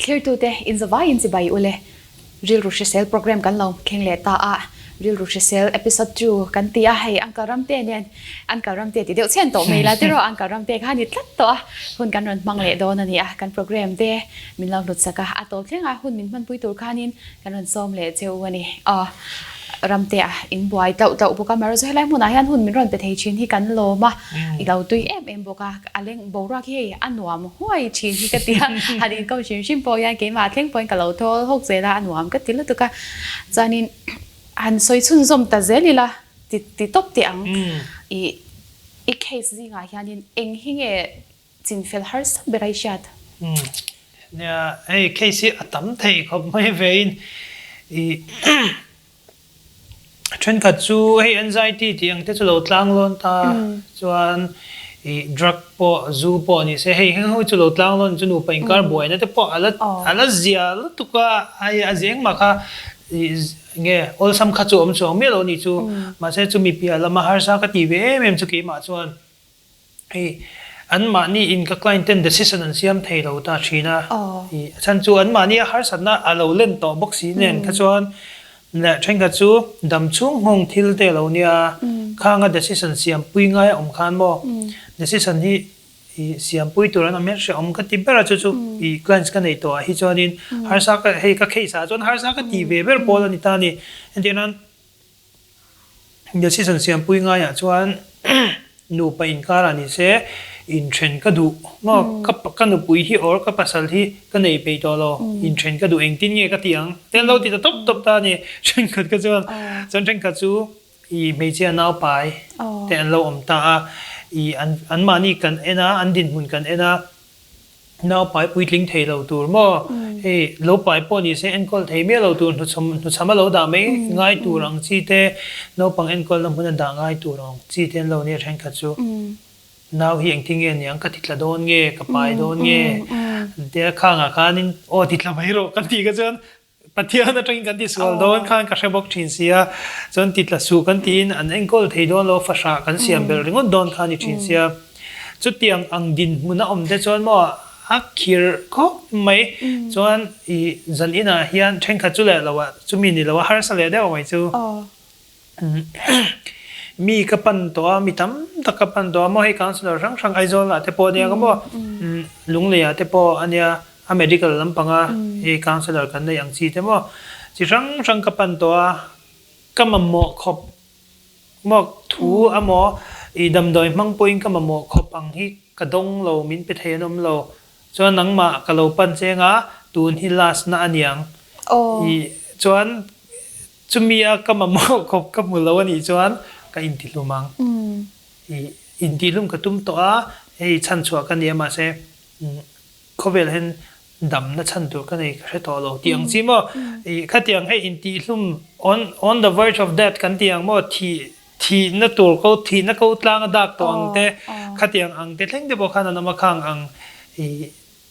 Thlirtute inzavaiin chibai ule. Rilru hrisel program kan lo thleng leh ta a, Rilru hrisel episode chu kan ti a, hei Uncle Ramte nen Uncle Ramte ti deuh chhen tawh mai la tiraw, Uncle Ramte kha a ni tlat tawh a, hun kan rawn hmang leh dawn a ni a, kan program te min lo hlut sak a, a tawp thleng a hun min hmanpui tur khanin kan rawn sawm leh che u a ni. Aw. Ramte a in buai tlauh tlauh bawk a, Marozo helai hmunah hian hun min rawn pe thei thin hi kan lawm a, i lo tui em em bawk a, a leng boruak hi hei a nuam huai thin hi ka ti a, han inko hrim hrim pawh hian keimah thleng pawhin ka lo thawl hawk zel a, a nuam ka ti lutuk a, chuanin han sawi chhunzawm ta zel ila ti ti tawp teh ang, i i case zingah hianin eng hi nge chinfel harsa ber a i hriat? Nia, hei case hi a tam thei khawp mai vein i thenkhat chu hei anxiety tih ang te chu lo tlang lawn ta chuan i drug pawh zu pawh ni se hei heng ho chu lo tlang lawn chu nupa inkar buaina te pawh a la a la zia lutuk a, hei a zeng mah kha i nge awlsam kha chu awm chuang miah lo ni chu mahse chumi piah lama harsa ka tih ve em em chu keimah chuan Hei anmahni in ka client ten decision an siam thei lo ta thin a, i a chhan chu anmahni a harsatna a lo len tawh bawk si nen kha chuan leh thenkhat chu dam chhung nghawng thil te a lo nia, khang a decision siam pui ngai a awm khan maw decision hi i siam pui tur an awm hian hrehawm ka ti ber a chu chu i clients ka nei tawh ah hi chuanin harsa ka hei ka case ah chuan harsa ka tih ve ber pawl a ni ta a ni entir nan. Decision siampui ngaiah chuan nupa inkarah ni se inthen ka duh maw ka ka nupui hi or ka pasal hi ka nei peih tawh lo inthen ka duh engtin nge ka tih ang te an lo ti ta tawp tawp ta a ni thenkhat kha chuan chuan thenkhat chu ih hmeichhia naupai te an lo awm ta a ih an anmahni kan en a an dinhmun kan en a. Nau pai puitling thei lo tur maw? Hei lo pai pawh ni se enkawl thei miah lo tur hnuchham hnuchham a lo dah mai ngai tur ang chi te, naupang enkawlna hmun a dah ngai tur ang chi te an lo nia thenkhat chu. Nau hi engtin nge niang ka titla dawn nge, ka pai dawn nge? Tia khangah khanin aw titla mai rawh ka tih kha chuan Pathian atangin kan tisual dawn khan ka hre bawk thin si a, chuan titla suh kan tiin an enkawl thei dawn lo, fahrah kan siam belh ringawt dawn kha a ni thin si a. Chutiang ang dinhmun a awm te chuan maw a khir khawp mai, chuan i zan inah hian thenkhat chu leh lo ah chumi ni lo a harsa leh deuh mai chu. Mi ka pan tawh a, mi tam tak ka pan tawh a maw hei councillor hrang hrang Aizawl ah te pawh ania ka maw Lunglei ah te pawh ania a medical lampanga hei councillor kan neih ang chi te maw chi hrang hrang ka pan tawh a ka mamawh khawp maw thu a maw i damdawi hmang pawhin ka mamawh khawp ang hi ka dawng lo min pe thei an awm lo chuan nangmah ka lo pan cheng a tun hi last na aniang i chuan Chumi a ka mamawh khawp ka hmu lo a nih chuan ka intihlum ang. I intihlum ka tum tawh a, hei chhanchhuah ka ni a mahse khawvel hian damna chhan tur ka nei ka hre tawh lo tih ang chi maw? I khatiang hei intihlum on on the verge of death kan tih ang maw thih thihna tur ko thihna ko tlang a dak tawh ang te khatiang ang te thleng te pawh khan an awm a khang ang i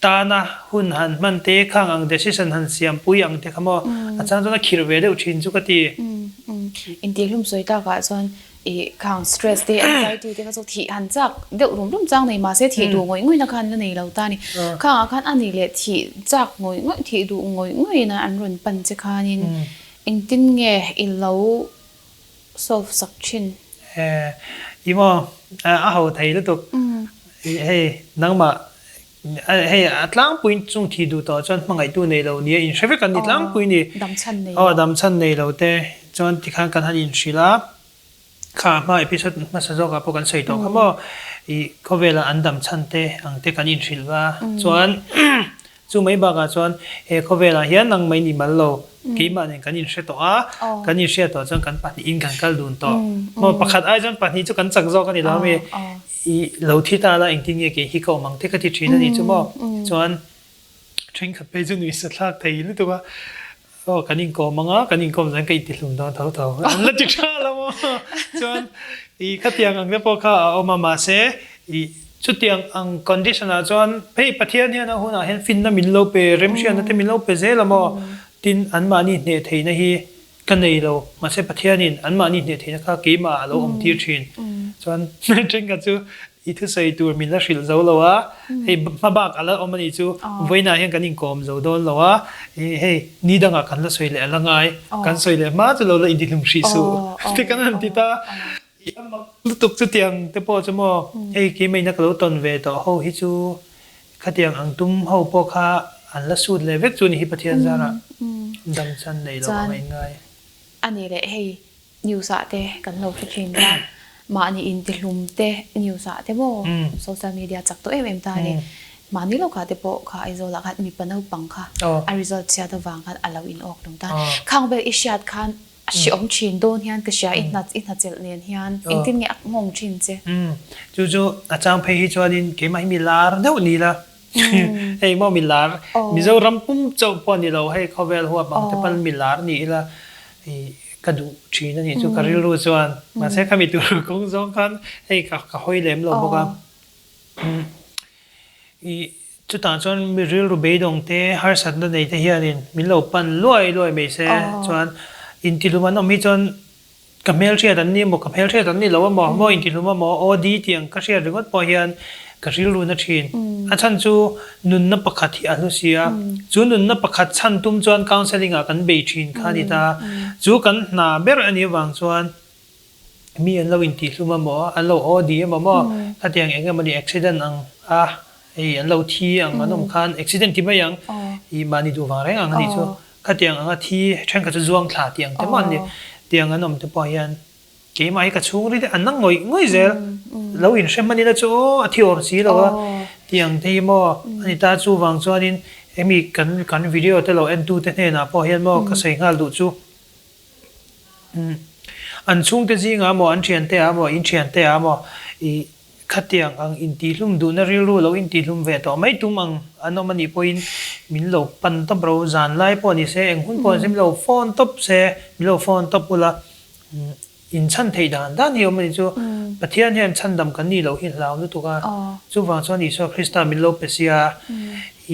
Tana hun han hman te, khang ang decision han siam pui ang te kha maw a chang chuan a khirh ve deuh thin chu ka ti. Intihhlum sawi takah chuan i khang stress te, anxiety te kha chu thih han chak deuh rum rum chang nei mahse thih duh ngawih ngawihna kha an la nei lo ta a ni. Khangah khan a nih leh thih chak ngawih ngawih, thih duh ngawih ngawihna an rawn pan che khanin engtin nge i lo solve sak thin? I maw a ho thei lutuk. Hei nangmah Hei a tlangpuiin chung thih duh tawh chuan hmangaihtu nei lo nia inhre vek an ni tlangpui ni. Damchhan nei lo. Aw damchhan nei lo te chuan tikhan kan han inhrilh a, kha hma episode hmasa zawkah pawh kan sawi tawh kha maw i khawvela an damchhan te ang te kan inhrilh va chuan chu mai bakah chuan he khawvelah hian nang mai ni mal lo keimah nen kan inhre tawh a, kan inhriat tawh chuan kan pahnihin kan kal dun tawh maw pakhat ai chuan pahnih chu kan chak zawk a ni lo ami. I lo thi ta la engtin nge kei hi ka awm ang te ka ti thin a ni chu maw? Chuan thenkhat phei chu nui sa thlak thei lutuk a, aw kan inkawm ang a, kan inkawm chuan ka intihlum dawn tho tho an la ti tha lo maw? Chuan i khatiang ang te pawh kha a awm a mahse i chutiang ang condition ah chuan hei Pathian hian a hunah hian finna min lo pe remhriatna te min lo pe zel a maw? Tin anmahni hneh theihna hi Ka nei lo, mahse Pathianin anmahni hneh theihna kha keimah ah a lo awm tir thin. Chuan thenkhat chu i thusawi tur min la hrilh zo lo a, hei hma bak a la awm a nih chu, vawiinah hian kan inkawm zo dawn lo a, hei ni dangah kan la sawi leh a la ngai, kan sawi leh hma chu lo la intihlum hrih suh te kan han ti ta. I a mak lutuk chutiang te pawh chu maw, hei keimahina ka lo tawn ve tawh ho hi chu khatiang ang tum ho pawh kha an la sut leh vek chu ni hi Pathian zarah dam chan nei lo ang a inngai. A ni leh hei News ah te kan lo hre thin a, mahni intihlum te news ah te maw social media chak tawh em em ta a ni. Mahni lawkah te pawh kha Aizawl ah khan mipa naupang kha a result chhiat avang khan a lo in awk hlum ta. Khang vel i hriat khan a hreawm thin dawn hian ka hria i hna i hna chelh nen hian engtin nge a nghawng thin che? Chu chu a chang phei hi chuanin keimah hi mi lar deuh ni la hei maw mi lar Mizoram pum chauh pawh ni lo hei khawvel huap ang te pawn mi lar ni ila I ka duh thin a nih chu ka rilru chuan mahse khami tur kawng zawng khan hei ka ka hawi lem lo bawk a. I chutah chuan mi rilru beidawng te harsatna nei te hianin min lo pan luai luai mai se chuan intihlum an awm hi chuan ka hmelhriat an ni emaw ka hmelhriat an ni lo emaw maw intihlum emaw OD tih ang ka hriat ringawt pawh hian ka rilru na thin. A chhan chu nunna pakhat hi a hlu si a, chu nunna pakhat chhan tum chuan counselling ah kan bei thin kha a ni ta. Chu kan hna ber a nih avang chuan mi an lo intihlum emaw an lo OD emaw maw khatiang eng emaw ni accident ang a hei an lo thi ang an awm khan accident ti mai ang i mahni duh vang reng ang a nih chu. Khatiang anga thi thenkhat chu zuang thla tih ang te maw an ni. Tiang an awm te pawh hian keimah hi ka chhungril hi an la ngawih ngawih zel. Lo inhre hman ila chu aw a thi awm si lo a tih ang te hi maw a ni ta. Chuvang chuanin hemi kan kan video te lo entu te hnenah pawh hian maw ka sawi nghal duh chu an chhungte zingah maw an thiante ah maw in thiante ah maw ih Khatiang ang intihlum duhna rilru lo intihlum ve tawh mai tum ang an awm anih pawhin min lo pan tawp ro, zan lai pawh ni se, eng hun pawh ni se min lo phone tawp se, min lo phone tawp ula, inchhan theih dan dan hi awm anih chu Pathian hian chhandam kan nih loh hi hlau lutuk a, chuvang chuan Isua Krista min lo pe sia,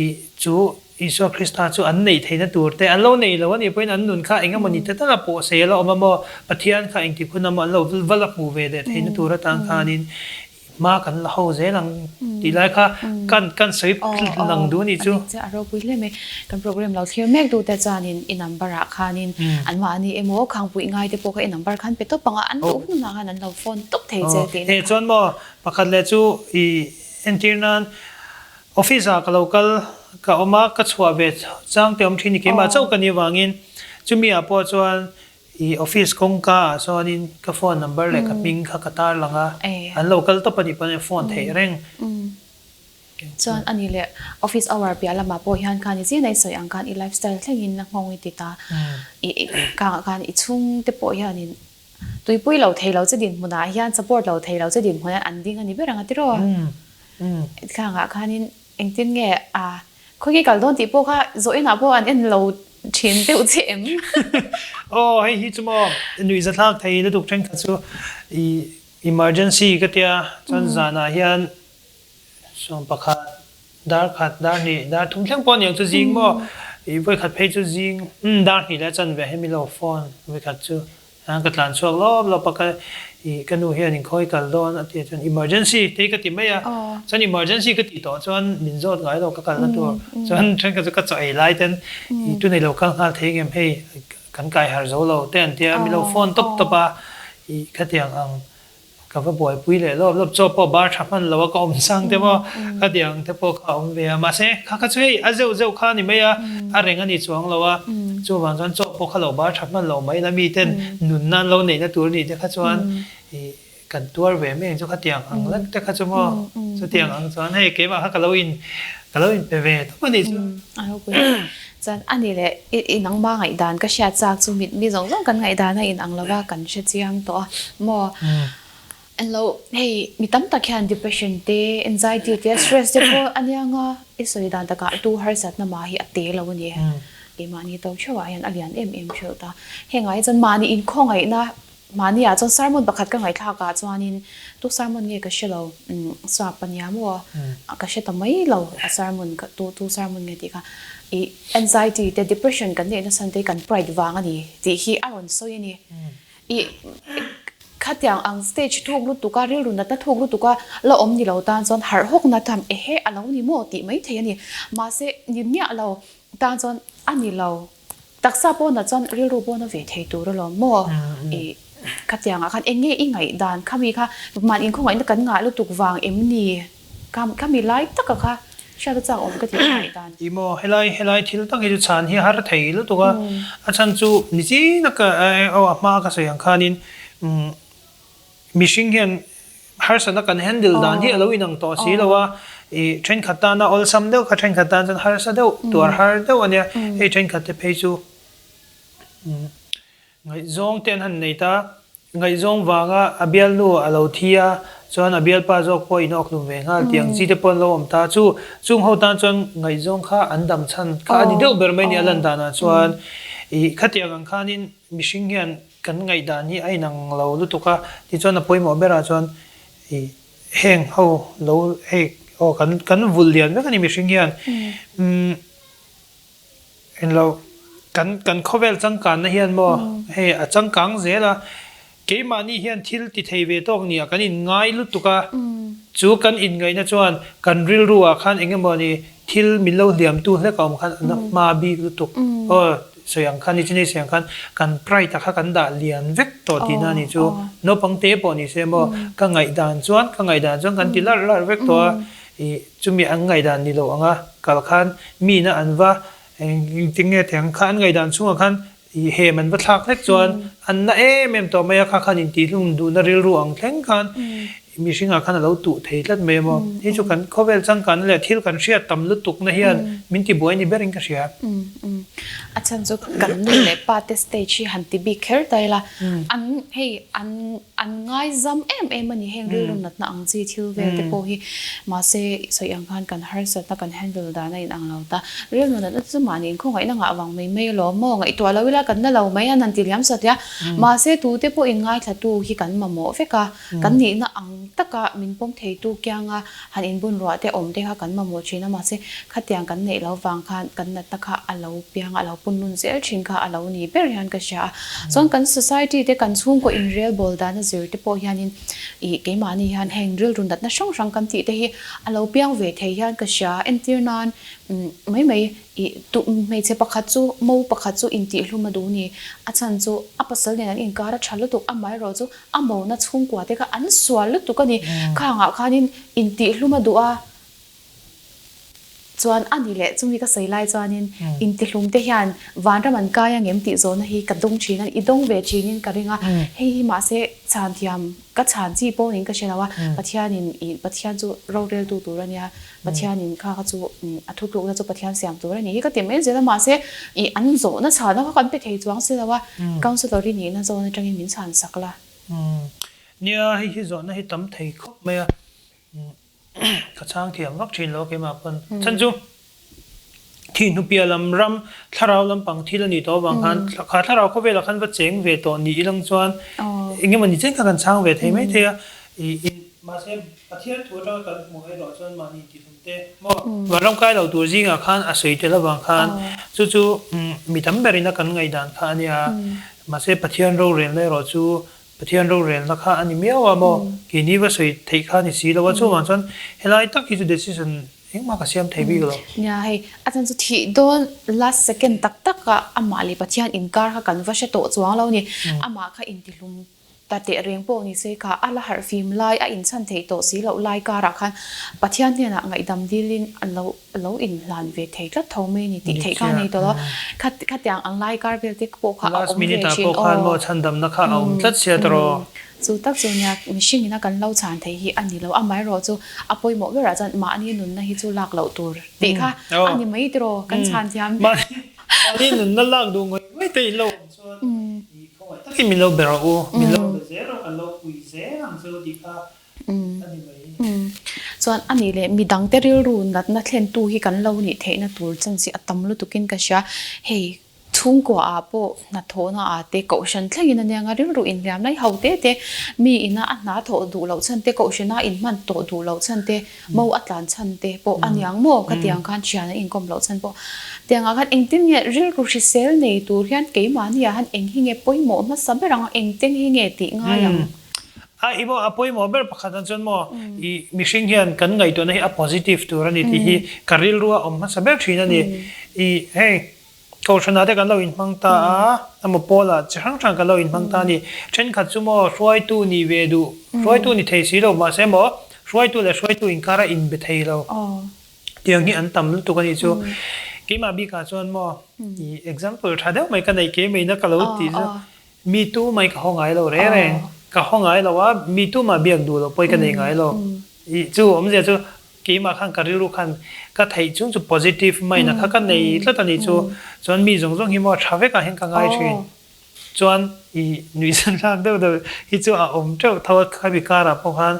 ih chu Isua Krista chu an neih theihna tur te, an lo nei lo a nih pawhin an nun kha eng emawni te taka pawh sei a la awm a maw, Pathian kha engtik hun emaw an lo va la hmuh ve leh theihna tur atan khanin hma kan la ho zel ang tih lai kha kan kan sawi lang duh a nih chu. Aw, a ropui hle mai. Kan program lo thlir mek duh te chuanin i number ah khanin anmahni emaw khangpuih ngai te pawh kha i number khan pe tawp ang a, an duh hunah khan an lo phone tawp thei che tihna kha. Aw, chuan maw pakhat leh chu i entir nan Office ah ka lo kal ka awm a, ka chhuah ve chang te awm thin ni keimah chauh ka nih avangin chumi ah pawh chuan i office kawngka ah chuanin ka phone number leh ka hming kha ka tar lang a, an lo kal tawp a nih pawn phone theih reng. Chuan a ni leh office hour piah lamah pawh hian khan i zin a i sawi ang khan i lifestyle thlengin a nghawng i ti ta, i kangah khan i chhungte pawh hianin Tuipui lo thei lo che dinhmunah hian support lo thei lo che dinhmunah hian an ding a ni ber ang a tiraw? Tlangah khanin engtin nge a khawi nge kal dawn tih pawh kha zawh inah pawh an en lo thin deuh che em? Aw hei hi chu maw nuihza thlak thei lutuk thenkhat chu i emergency ka tia chuan zanah hian 11 Dar khat, dar hnih, dar thum thleng pawh aniang chu zing maw? I vawikhat phei chu zing, umm dar hnih leh a chan ve hemi lo phone vawikhat chu ka tlan chhuak lawp lawp a ka i ka nu hian inkhawi kal dawn a tih chuan emergency te hi ka ti mai a, chuan emergency ka tih tawh chuan min zawt ngai lo ka kalna tur chuan thenkhat chu ka chaw ei lai ten i tunei lo kal nghal thei ngem hei kan kai har zo lo te an tia mi lo phone tawp tawp a i khatiang ang Ka va buaipui leh lawp lawp, chaw pawh bar tha hman lo a ka awm sang te maw ka ti ang te pawh kha a awm ve a, mahse kha kha chu hei a zeuh zeuh kha a ni mai a, a reng a ni chuang lo a, chuvang chuan chaw pawh kha lo bar tha hman lo mai la mi ten nunna an lo neihna tur nih te kha chuan ih kan tuar ve mai ang chu khatiang ang lek te kha chu maw chutiang ang chuan hei keimah kha ka lo in ka lo in pe ve tawp a nih chu. A ropui chuan a ni leh i nangma ngaihdan ka hriat chak chu mit mi zawng zawng kan ngaihdan a inang lova kan hre chiang tawh a maw englo hei mi tam tak hian depression te anxiety te stress te pawh a nia nga i sawi dan takah tu harsatna mah hi a te lo a ni keimahni to theuhah hian a lian em em theuh ta hengah hi chuan mahni inkhawngaihna Mahni ah chuan sermon pakhat ka ngaihthlak ah chuanin tu sermon nge ka hre lo umm sap a nia maw ka hre ta mai lo a sermon kha tu tu sermon nge tih kha ih anxiety te depression kan neih nasa te hi kan pride vang a ni tih hi a rawn sawi a ni ih. Khatiang ang stage thuk lutuk a, rilru natna thuk lutuk a la awm ni lo tan chuan harh hawkna tham ehe a lo ni maw tih mai thei a ni. Mahse, ni miah lo tan chuan a ni lo. Taksa pawh na chuan rilru pawh na ve thei tur alawm maw? Ih, khatiangah khan eng nge i ngaihdan khami kha man inkhawngaihna kan ngah lutuk vang em ni? Khami lai taka kha hriat a chak awm ka tih ka ngaihdan. Ih maw, helai helai thil tak hi chu chhan hi a har thei lutuk a, a chhan chu nichin a ka aw a hma ka sawi ang khanin umm Mihring hian harsatna kan handle dan hi a lo inang tawh si lo a, ih thenkhat tana awlsam deuh kha thenkhat tan chuan harsa deuh, tuar har deuh a nia. Hei thenkhat te phei chu ngaihzawng te an han nei ta, ngaihzawng vanga a bialnu a lo thi a, chuan a bialpa zawk pawh in awkhlum ve nghal tih ang chi te pawh an lo awm ta. Chu chung ho tan chuan ngaihzawng kha an dam chhan kha a ni deuh ber mai a ni a lan danah chuan ih khatiang ang khanin mihring hian Kan ngaihdan hi a inang lo lutuk a, tichuan a pawimawh berah chuan ih heng ho lo hei aw kan kan vulh lian vek a ni mihring hian umm englo kan kan khawvel changkanna hian maw hei a changkang zel a, keimahni hian thil ti thei ve tawk nia kan inngai lutuk a, chu kan inngaihna chuan kan rilru ah khan eng emaw ni thil min lo hliamtu hlek a awm khan a na hma bik lutuk aw. Sawi ang khan, nichini sawi ang khan kan pride-a kha kan dah lian vek tawh tihna a nih chu. Naupang te pawh ni se maw, ka ngaihdan chuan, ka ngaihdan chuan kan ti larh larh vek tawh a, ih chumi an ngaihdan ni lo anga kal khan mina an va engtin nge thei ang kha an ngaihdan chhungah khan ih hem an va thlak hlek chuan an na em em tawh mai a, kha khan intihhlum duhna rilru ang thleng khan Mihringah khan a lo tuh thei tlat mai a maw? Hei chu kan khawvel changkanna leh thil kan hriat tam lutukna hian min tibuai ni berin ka hria. A chhan chu kan nu leh pa te stage hi han ti bik kher ta ila, an hei an an ngaizam em em a ni heng rilru natna ang chi thil vel te pawh hi mahse sawi ang khan kan harsatna kan handle dan a inang lo ta. Rilru natna chu mahni inkhawngaihna ngah vang mai mai alawm maw? Ngaihtuah lo ila kan na lo mai an han ti liam sat lia. Mahse tute pawh inngaithlatu hi kan mamawh vek a. Kan nihna ang taka min pawm theitu kianga han inbun ruah te awm te kha kan mamawh thin a, mahse khatiang kan neih loh vang khan kan natna kha a lo piang a, a lo pun lun zel thin kha a lo ni ber hian ka hria a. Chuan kan society te kan chhungkaw inrel bawl dana zir te pawh hianin ih keimahni hian heng rilru natna hrang hrang kan tih te hi a lo piang ve thei hian ka hria a, entir nan mai mai ih tu hmeichhe pakhat chu mo pakhat chu intihhlum a duh ni, a chhan chu a pasal nen an inkar a tha lutuk, amaherawhchu chu A mona chhungkua te kha an sual lutuk a ni. Khangah khanin intihhlum a duh a, chuan a ni leh chumi ka sawi lai chuanin intihlum te hian vanram an kai ang em tih zawhna hi ka dawng thin a, i dawng ve thinin ka ring a. Hei hi mahse chhan thiam ka chhan chi pawhin ka hre lo a, Pathianin ih Pathian chu roreltu tur a nia, Pathianin kha kha chu a thutlukna chu Pathian siam tur a ni hi ka ti mai zel a, mahse ih an zawhna chhana kha kan pe thei chuang si lo a, Councillor i nihna zawn atangin min chhan sak la. Nia, hei hi zawhna hi tam thei khawp mai a, ka chhang thiam vak thin lo a keimah pawn. Chhan chu thihhnupiah lam ram thlarau lampang thil a nih tawh avang khan kha thlarau khawvelah khan va cheng ve tawh ni ilang chuan eng emaw ni chen kha kan chhang ve thei mai thei a, ih mahse Pathian thu atanga kan hmuh erawh chuan mahni intihhlum te maw vanram kai lo tur zingah khan a sawi tel avang khan chu chu mi tam berin a kan ngaihdan kha a nia. Mahse Pathian rorelna erawh chu Pathian rorelna kha a ni miau a maw keini va sawi theih kha a ni si lo a, chuvang chuan helai tak hi chu decision engmah ka siam thei bik lo. Nia hei a chan chu thih dawn last second tak takah amah leh Pathian inkar kha kan va hre tawh chuang lo ni, amah kha intihlum Ta teh reng pawh ni se kha a la harh fim lai a inchhan theih tawh si loh lai karah khan Pathian hnenah ngaihdam dilin a lo lo inhlan ve thei tlat tho mai a ni tih theih kha a nei tawh lo. Kha khatiang ang lai kar vel te pawh kha a Last awm ve minute ah thin pawh khan aw. maw chhandamna kha a awm tlat sia tawh. Chu tak chu nia mihring ina kan lo chhan theih hi a ni lo. Amaherawh chu a pawimawh berah chuan mahni nunna hi chu lak loh tur tih kha a ni mai tiraw kan chhan thiam. Mahni nunna lak duh ngawih ngawih te in lo awm chuan i khawngaih takin min lo be rawh u, min lo be zel rawh, kan lo pui zel ang che u tih kha a ni mai. Chuan a nih leh midangte rilru natna thlentu hi kan lo nih theihna tur chan chi a tam lutukin ka hria. Hei chhungkua ah pawh hnathawhna ah te kohhran thlengin a nia nga rilru inhliam lai ho te te mi ina a hna thawh duh loh chhan te kohhrana inhman tawh duh loh chhan te Mo a tlan chhan te pawh a niang maw? Ka tiang khan thian an inkawm loh chhan pawh tiangah khan engtin nge rilru hrisel nei tur hian keimahni ah han eng hi nge pawimawh hmasa ber ang a, engtin hi nge tih ngai ang? A i maw a pawimawh ber pakhat ah chuan maw i mihring hian kan ngaihtuahna hi a positive tur a ni tih hi ka rilru a awm hmasa ber thin a ni. I hei Kohhranah te kan lo inhmang ta a, emaw Paula chi hrang hrang kan lo inhmang ta a ni. Thenkhat chu maw hruaitu nih ve duh, hruaitu ni thei si lo mahse maw hruaitu leh hruaitu inkara inbe thei lo tiang hi an tam lutuk a nih chu. Keimah bikah chuan maw i example tha deuh mai ka neih keimahina ka lo tih chu mi tu mai ka haw ngai lo reng reng, ka haw ngai lo a, mi tu mah biak duh loh pawh hi ka nei ngai lo. I chu awmzia chu Keimah khan ka rilru khan ka theih chung chu positive mind a kha ka nei tlat a nih chu. Chuan mi zawng zawng hi maw tha vekah hian ka ngai thin. Chuan i nuihsan thlak deuh deuh hi chu a awm teuh tho a, khami karah pawh khan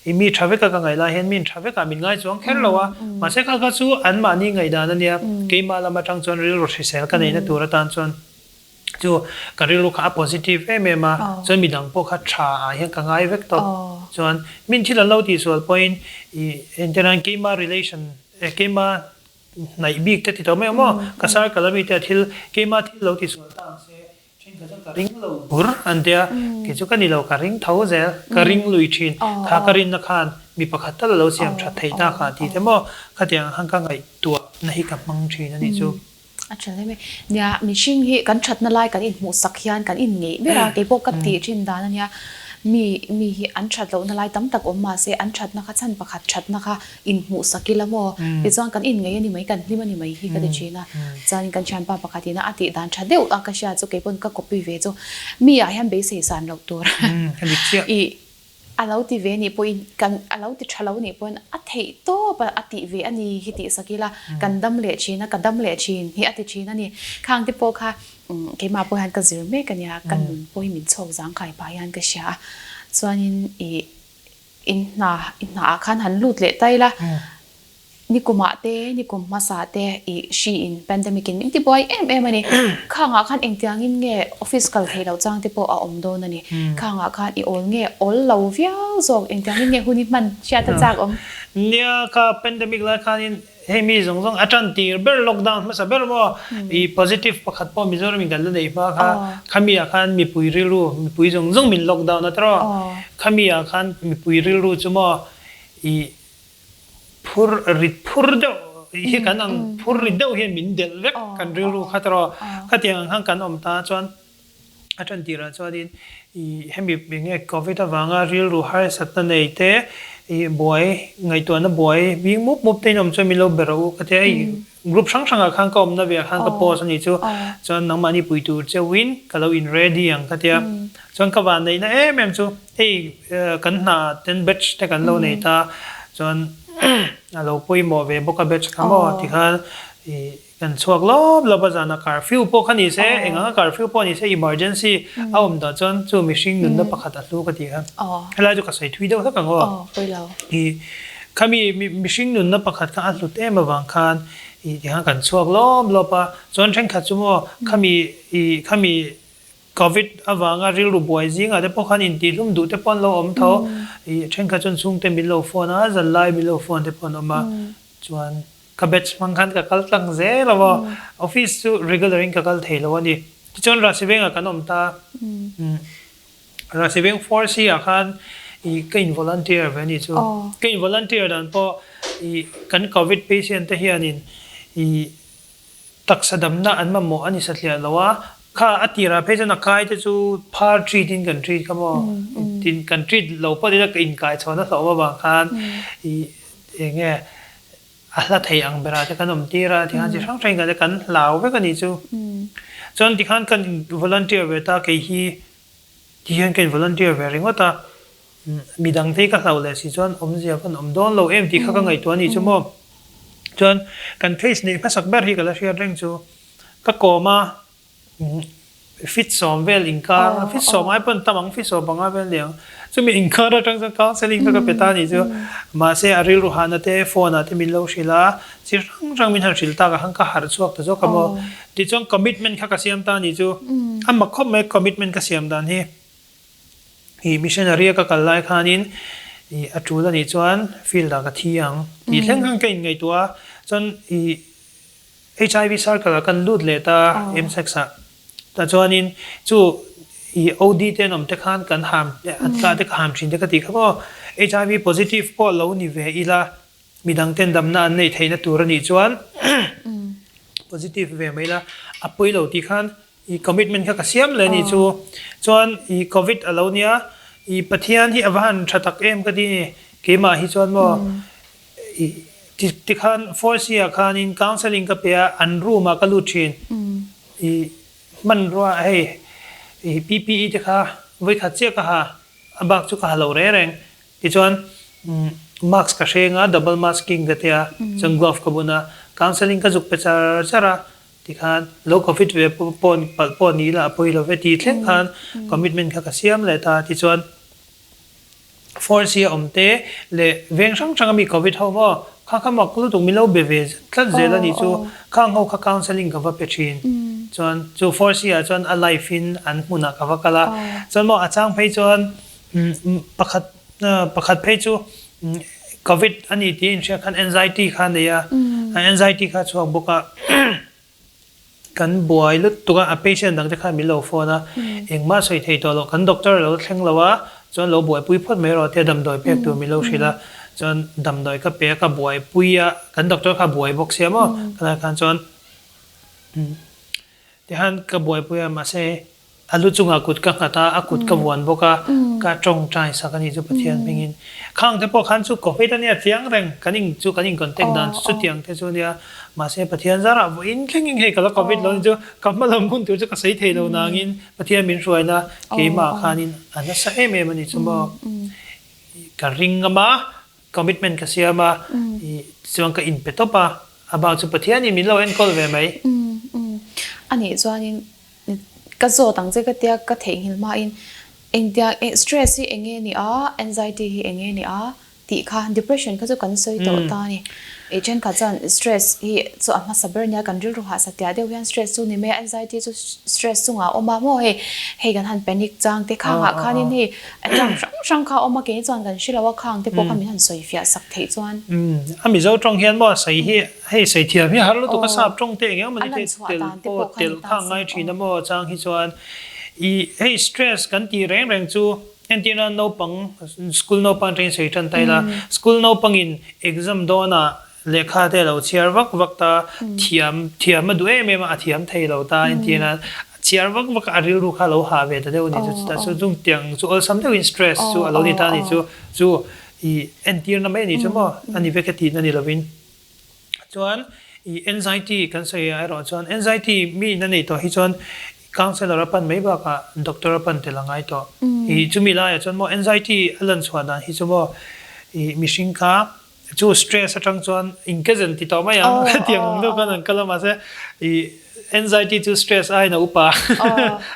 i mi tha veka ka ngaih lai hian min tha vekah min ngai chuang kher lo a. Mahse kha kha chu anmahni ngaihdan a nia, keimah lam atang chuan rilru hrisel ka neihna tur atan chuan Chu ka rilru kha a positive em em a, chuan midang pawh kha tha ah hian ka ngai vek tawp. Chuan min thil an lo tihsual pawhin i entirnan keima relation keima hnaih bik te ti tawh mai ang maw, ka circle ami te a thil keima thil lo tihsual ta ang se thenkhat chuan ka ring lo bur an tia, kei chu ka ni lo ka ring tho zel, ka ring lui thin, kha ka rinna khan mi pakhat tal a lo siam that theih ta kha tih te maw khatiang ang khan ka ngaihtuah na hi ka hmang thin a nih chu. A tha hle mai. Nia, mihring hi kan thatna lai kan inhmuhsak hian kan inngeih ber a, keipawh ka tih thin dan a nia. Mi mi hi an that lohna lai tam tak awm mah se an thatna kha chhan pakhat thatna kha inhmuhsak ila maw? Tichuan kan inngeih a ni mai, kan hlim a ni mai hi ka ti thin a. Chuanin kan thianpa pakhatin a tih dan tha deuh a ka hria chu keipawn ka copy ve chu mi ah hian beisei san loh tur i A lo ti ve nih pawhin kan a lo ti tha lo nih pawhin a theih tawp a a tih ve a ni hi tih sak ila kan dam leh thin a, ka dam leh thin hi a ti thin a ni. Khang te pawh kha keimah pawh hian ka zir mek a nia, ka nun pawh hi min chhawk zangkhai pah hian ka hria a. Chuanin ih in hna i hnaah khan han lut leh ta ila. Nikumah te, nikum hmasa te i hri in pandemic in min ti buai em em a ni. Khangah khan engtiangin nge office kal theih loh chang te pawh a awm dawn a ni. Khangah khan i awl nge awl lo viau zawk engtiangin nge hun i hman hriat a chak awm. Nia kha pandemic lai khanin hei mi zawng zawng a tan tir ber lockdown hmasa ber maw i positive pakhat pawh Mizoram in kan la nei hma kha khami ah khan mipui rilru mipui zawng zawng min lockdown a tawh khami ah khan mipui rilru chu maw i Phur rit phur deuh hi kan ang phur rit deuh hian min delh vek kan rilru kha tawh khatiang ang khan kan awm ta chuan a tan tirah chuanin ih hemi eng nge covid avanga rilru harsatna nei te ih buai ngaihtuahna buai bing mup mup te in awm chuan min lo be rawh u ka tia hei group hrang hrangah khan ka awmna velah khan ka post a nih chu chuan nangmahni pui tur cheuhin ka lo in ready ang ka tia chuan ka vanneihna em em chu Hei kan hna ten batch te kan lo nei ta chuan a lo pawimawh ve bawk a batch kha maw tikhan ih kan chhuak lawp lawp a zan a curfew pawh kha ni se eng anga curfew pawh ni se emergency a awm dah chuan chu mihring nunna pakhat a hlu ka ti kha helai chu ka sawi thui deuh hlek ang aw ih khami mihring nunna pakhat kha a hlut em avang khan ih tikhan kan chhuak lawp lawp a chuan thenkhat chu maw khami ih khami Covid avanga rilru buai zingah te pawh khan intihhlum duh te pawh an lo awm tho. Ih thenkhat chuan chhungte min lo phone a, zanlai min lo phone te pawh an awm a. Chuan ka batch hmang khan ka kal tlang zel a maw. Office chu regular in ka kal thei lo a ni. Tichuan Rasivengah kan awm ta. Rasiveng 4C ah khan ih ka in volunteer ve a ni chu. Ka in volunteer dan pawh ih kan Covid patient te hianin ih Taksa damna an mamawh a ni satliah lo a, kha a tirah phei chuan a kai te chu phar treat in kan treat kha maw, tin kan treat lo pawh ila ka inkai chhuahna hlauhawm avang khan ih eng nge a hla thei ang berah te kan awm tir a tikhan chi hrang hrang in kan kan hlau vek a nih chu. Chuan tikhan kan volunteer ve ta kei hi tihian ka in volunteer ve ringawt a. Midang te hi ka hlauh leh si chuan awmzia kan awm dawn lo em tih kha ka ngaihtuah a nih chu maw. Chuan kan case neih hmasak ber hi ka la hriat reng chu ka kawm a fit sawm vel inkar fit sawm ai pawn tam ang fit sawm panga vel ni ang chumi inkar atang chuan counselling kha ka pe ta a nih chu mahse a rilru hahna te phone ah te min lo hrilh a chi hrang hrang min han hrilh tak ah khan ka harh chhuak ta zawk a maw tichuan commitment kha ka siam ta a nih chu a mak khawp mai commitment ka siam dan hi. I missionary a ka kal lai khanin i a tul anih chuan field ah ka thi ang tih thleng khan ka inngaihtuah a, chuan i HIV circle ah kan lut leh ta MSEX ah tah chuanin chu I OD te an awm te khan kan ham an tla te ka ham thin te ka tih kha maw. HIV positive pawh lo ni ve ila midang ten damna an neih theihna tur a nih chuan positive ve mai ila a pawi lo tih khan i commitment kha ka siam leh a nih chu. Chuan i covid a lo nia i Pathian hi a va han tha tak em ka ti ni keimah hi chuan maw i tikhan fourth year khanin counselling ka pe a an room ah ka lut thin i Hmanrua hei i PPE te kha vawikhat chiah ka ha, a bak chu ka ha lo reng reng. Tichuan mask ka hreng a, double masking ka tia, chuan glove ka bun a, counselling ka zuk pe char char a, tikhan lo covid ve pawh palh pawh ni ila a pawi lo ve tih thleng khan commitment kha ka siam leh ta. Tichuan. Force hi a awm te leh veng hrang hrang a mi covid ho maw kha kha mak lutuk min lo be ve tlat zel a nih chu khang ho kha counselling ka va pe thin chuan chu force hi ah chuan a life in an hmunah ka va kal a chuan maw a chang phei chuan pakhat pakhat phei chu covid a ni tih a inhriat khan anxiety kha a nei a anxiety kha a chhuak bawk a. Kan buai lutuk a, a patient dang te khan min lo phone a, engmah sawi thei tawh loh, kan doctor a lo thleng lo a, chuan lo buaipui phawt mai rawh tia damdawi pek tur min lo hrilh a, chuan damdawi ka pe a, ka buaipui a, kan doctor kha a buai bawk sia maw, khalai khan chuan tihian ka buaipui a mahse A lu chungah kut ka nghat a, a kut ka vuan bawk a, ka tawngtai sak a nih chu Pathian hmingin. Khang te pawh khan chu Covid a nia chiang reng, kan in chu kan in contact dan chu chutiang te chu a nia. Mahse Pathian zarah vawiin thlengin hei ka la Covid lo ni chu ka hma lam hun tur chu ka sawi thei lo nangin Pathian min hruaina keimah khanin a nasa em em a nih chu maw. Ka ring ngam a, commitment ka siam a, tichuan ka inpe tawp a, a bak chu Pathianin min lo enkawl ve mai. A nih chuanin Ka zawt ang che ka tia ka theihnghilh hmain engtiang stress hi eng nge ni a, anxiety hi eng nge ni a tih kha depression kha chu kan sawi tawh ta a ni. I thenkhat chuan stress hi chu a hmasa ber nia kan rilru hahsa tiah deuh hian stress chu ni mai a, anxiety chu stress chungah a awm a maw hei hei kan han panic chang te khangah khanin hei attack hrang hrang kha a awm a keini chuan kan hre lo a khang te pawh kha min han sawi fiah sak theih chuan. A Mizo tawng hian maw sawi hi Hei sawi thiam hi har lutuk a sap tawng te eng emaw ni te tel pawh tel kha a ngai thin a maw chang hi chuan i hei stress kan tih reng reng chu entirna naupang school naupang atangin sawi tan ta ila school naupangin exam dawnah lehkha te a lo chhiar vak vak ta thiam thiam a duh em em a a thiam thei lo ta entirna chhiar vak vak a rilru kha a lo hah ve ta deuh a ni chu chutah chu chung tiang chu awlsam deuhin stress chu a lo ni ta a ni chu chu i entirna mai a ni chu maw a ni vek e tihna ni lovin. Chuan i anxiety kan sawi ah erawh chuan anxiety mi in a neih tawh hi chuan counsellor a pan mai bakah doctor a pan tel a ngai tawh. I chumi laiah chuan maw anxiety a lan chhuah dan hi chu maw i mihring kha chu stress atang chuan inkezen ti tawh mai ang hetiang ang deuh khan an kal a mahse i anxiety chu stress aiin a upa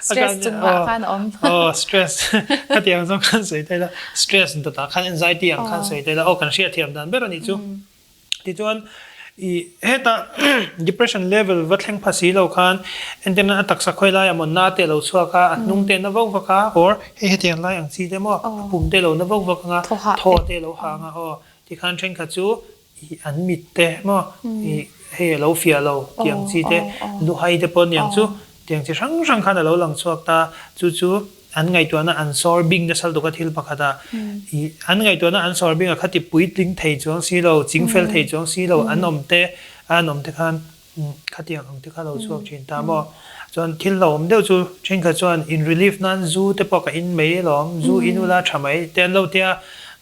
stress chungah khan a awm. Aw stress khatiang zawng khan sawi ta ila stress dawtah khan anxiety ang khan sawi ta ila aw kan hriatthiam dan ber a nih chu. Tichuan, i heta depression level va thleng pha si lo khan entirna a taksa khawi lai a maw na te a lo chhuak a, a hnung te na vak vak a or hei hetiang lai ang chi te maw a pum te a lo na vak vak ang a, thaw te a lo hang a aw. Tikhan thenkhat chu i an mit te maw i hei a lo fiah lo tih ang chi te, luhai te pawh aniang chu tiang chi hrang hrang khan a lo lang chhuak ta, chu chu An ngaihtuahna an sawr bing nasa lutuk a thil pakhat a, i an ngaihtuahna an sawr bing a kha ti puitling thei chuang si lo, ching fel thei chuang si lo an awm te, a an awm te khan khatiang ang te kha lo chhuak thin ta maw. Chuan thil hlauhawm deuh chu thenkhat chuan in relief nan zu te pawh ka in mai alawm, zu in ula tha mai te an lo tia,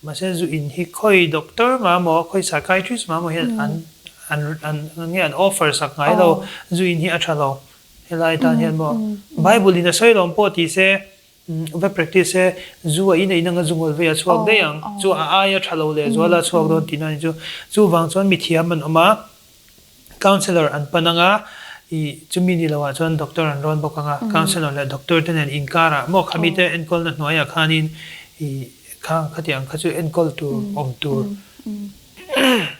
mahse zu in hi khawi doctor mah maw, khawi psychiatrist mah maw hian an an an nge an offer sak ngai lo, zu in hi a tha lo. Helai tan hian maw Bible in a sawi lawm pawh ti se va practice se zu a inei nanga zu ngawl vei a chhuak daih ang chu a aia tha lo leh zual a chhuak dawn tihna a ni chu. Chuvang chuan mithiam an awm a, counsellor an pan anga i chumi ni loah chuan doctor an rawn bawk anga counsellor leh doctor te nen inkarah maw khami te enkawlna hnuaiah khanin i khang khatiang kha chu enkawl tur awm tur.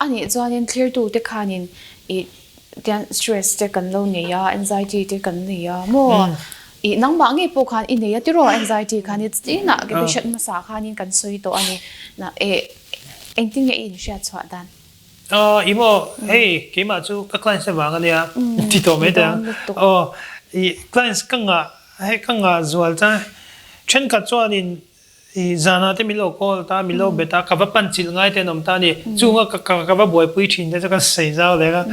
A nih chuanin thlirtute khanin i tian stress te kan lo nei a, anxiety te kan nei a maw? I nangmah ngei pawh khan i nei a tiraw anxiety khan i tinah ka ti hriat hmasa khanin kan sawi tawh a ni. Na e engtin nge i inhriat chhuah dan? Aw i maw hei keimah chu ka clients te vang a nia ti tawh mai teh ang. Aw i clients ka ngah hei ka ngah zual chuan. Thenkhat chuanin i zanah te min lo call ta, min lo bet a, ka va pan chilh ngai te an awm ta a ni. Chunga ka ka va buaipui thin te chu kan sawi zau leh a,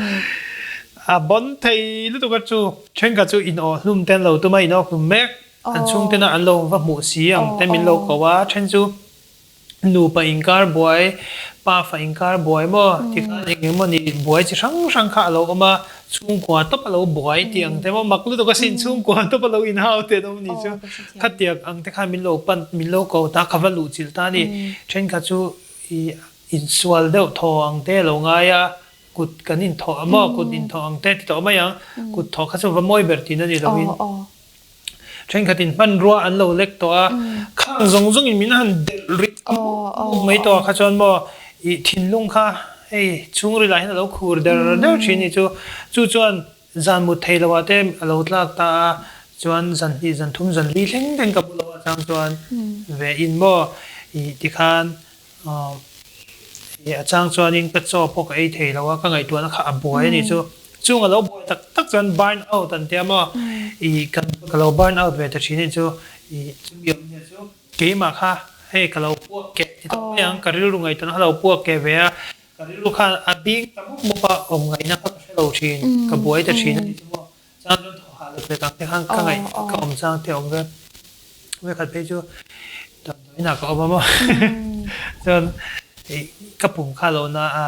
a bon thei lutuk a chu. Thenkhat chu in awh hlum te an lo tum a, in awk hlum mek an chhung tena an lo va hmuh si ang te min lo ko a, then chu Nupa inkar buai, pafa inkar buai maw tikhan eng eng mawni buai chi hrang hrang kha a lo awm a, chhungkua tawp a lo buai tih ang te maw mak lutuk asin chhungkua tawp a lo inhau te an awm ni chu khatiang ang te khan min lo pan min lo ko ta ka va luh chilh ta a ni. Thenkhat chu ih insual deuh thaw ang te a lo ngai a, kut kan inthawh a maw kut inthawh ang te ti tawh mai ang, kut thawh kha chu va mawi ber tihna ni lovin. Thenkhatin hmanrua an lo lek tawh a, khang zawng zawngin min han delh rit mup mai tawh ah kha chuan maw ih thinlung kha hei chhungril ah hian a lo khur der der thin ni chu. Chu chuan zan mut thei lo ah te a lo tlak ta a, chuan zan hnih zan thum zan li thleng thleng ka bu lo atang chuan ve in maw ih tikhan A chang chuanin ka chaw pawh ka ei thei lo a, ka ngaihtuahna kha a buai a ni chu. Chung a lo buai tak tak chuan burn out an tia maw? Ih ka ka lo burn out ve ta thin a ni chu. Ih chumi awmzia chu keimah kha hei ka lo puak keh ti tawh mai ang, ka rilru ngaihtuahna kha lo puak keh ve a, ka rilru khan a bing ta mup mup a, awm ngaihna kha ka hre lo thin, ka buai ta thin a ni chu maw. Chang chuan thaw hah lek lek ang te khan ka ngaih ka awm chang te awm ve. Vekhat phei chu damdawiin ah ka awm a maw chuan ih ka pum kha a lo na a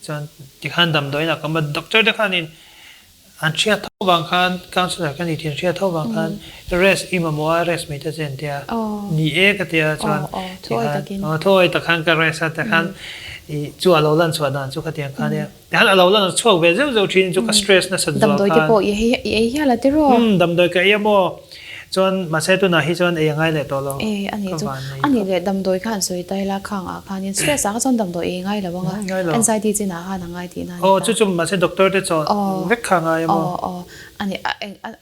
chuan tikhan damdawiin ah ka awm a doctor te khanin an hriat tho vang khan counsellor ka ni tih an hriat tho vang khan rest i mamawh a rest mai ta che an tia ni e ka tia chuan tikhan aw thuawi tak khan ka rest a tikhan ih chu a lo lan chhuah dan chu khatiang khan nia. Tihian a lo lan chhuak ve zeuh zeuh thin chu ka stress nasat zual khan. Damdawi te pawh i ei hial a tiraw? Umm damdawi ka ei a maw? Chuan mahse tunah hi chuan ei a ngai leh tawh lo. E a nih chu. A nih leh damdawi kha an sawi ta ila khang ah khanin stress ah kha chuan damdawi ei ngai lo ang a, anxiety chin ah khan a ngai tihna a ni ta. Aw chu chu mahse doctor te chaw vek kha a ngai a maw? Aw aw a nih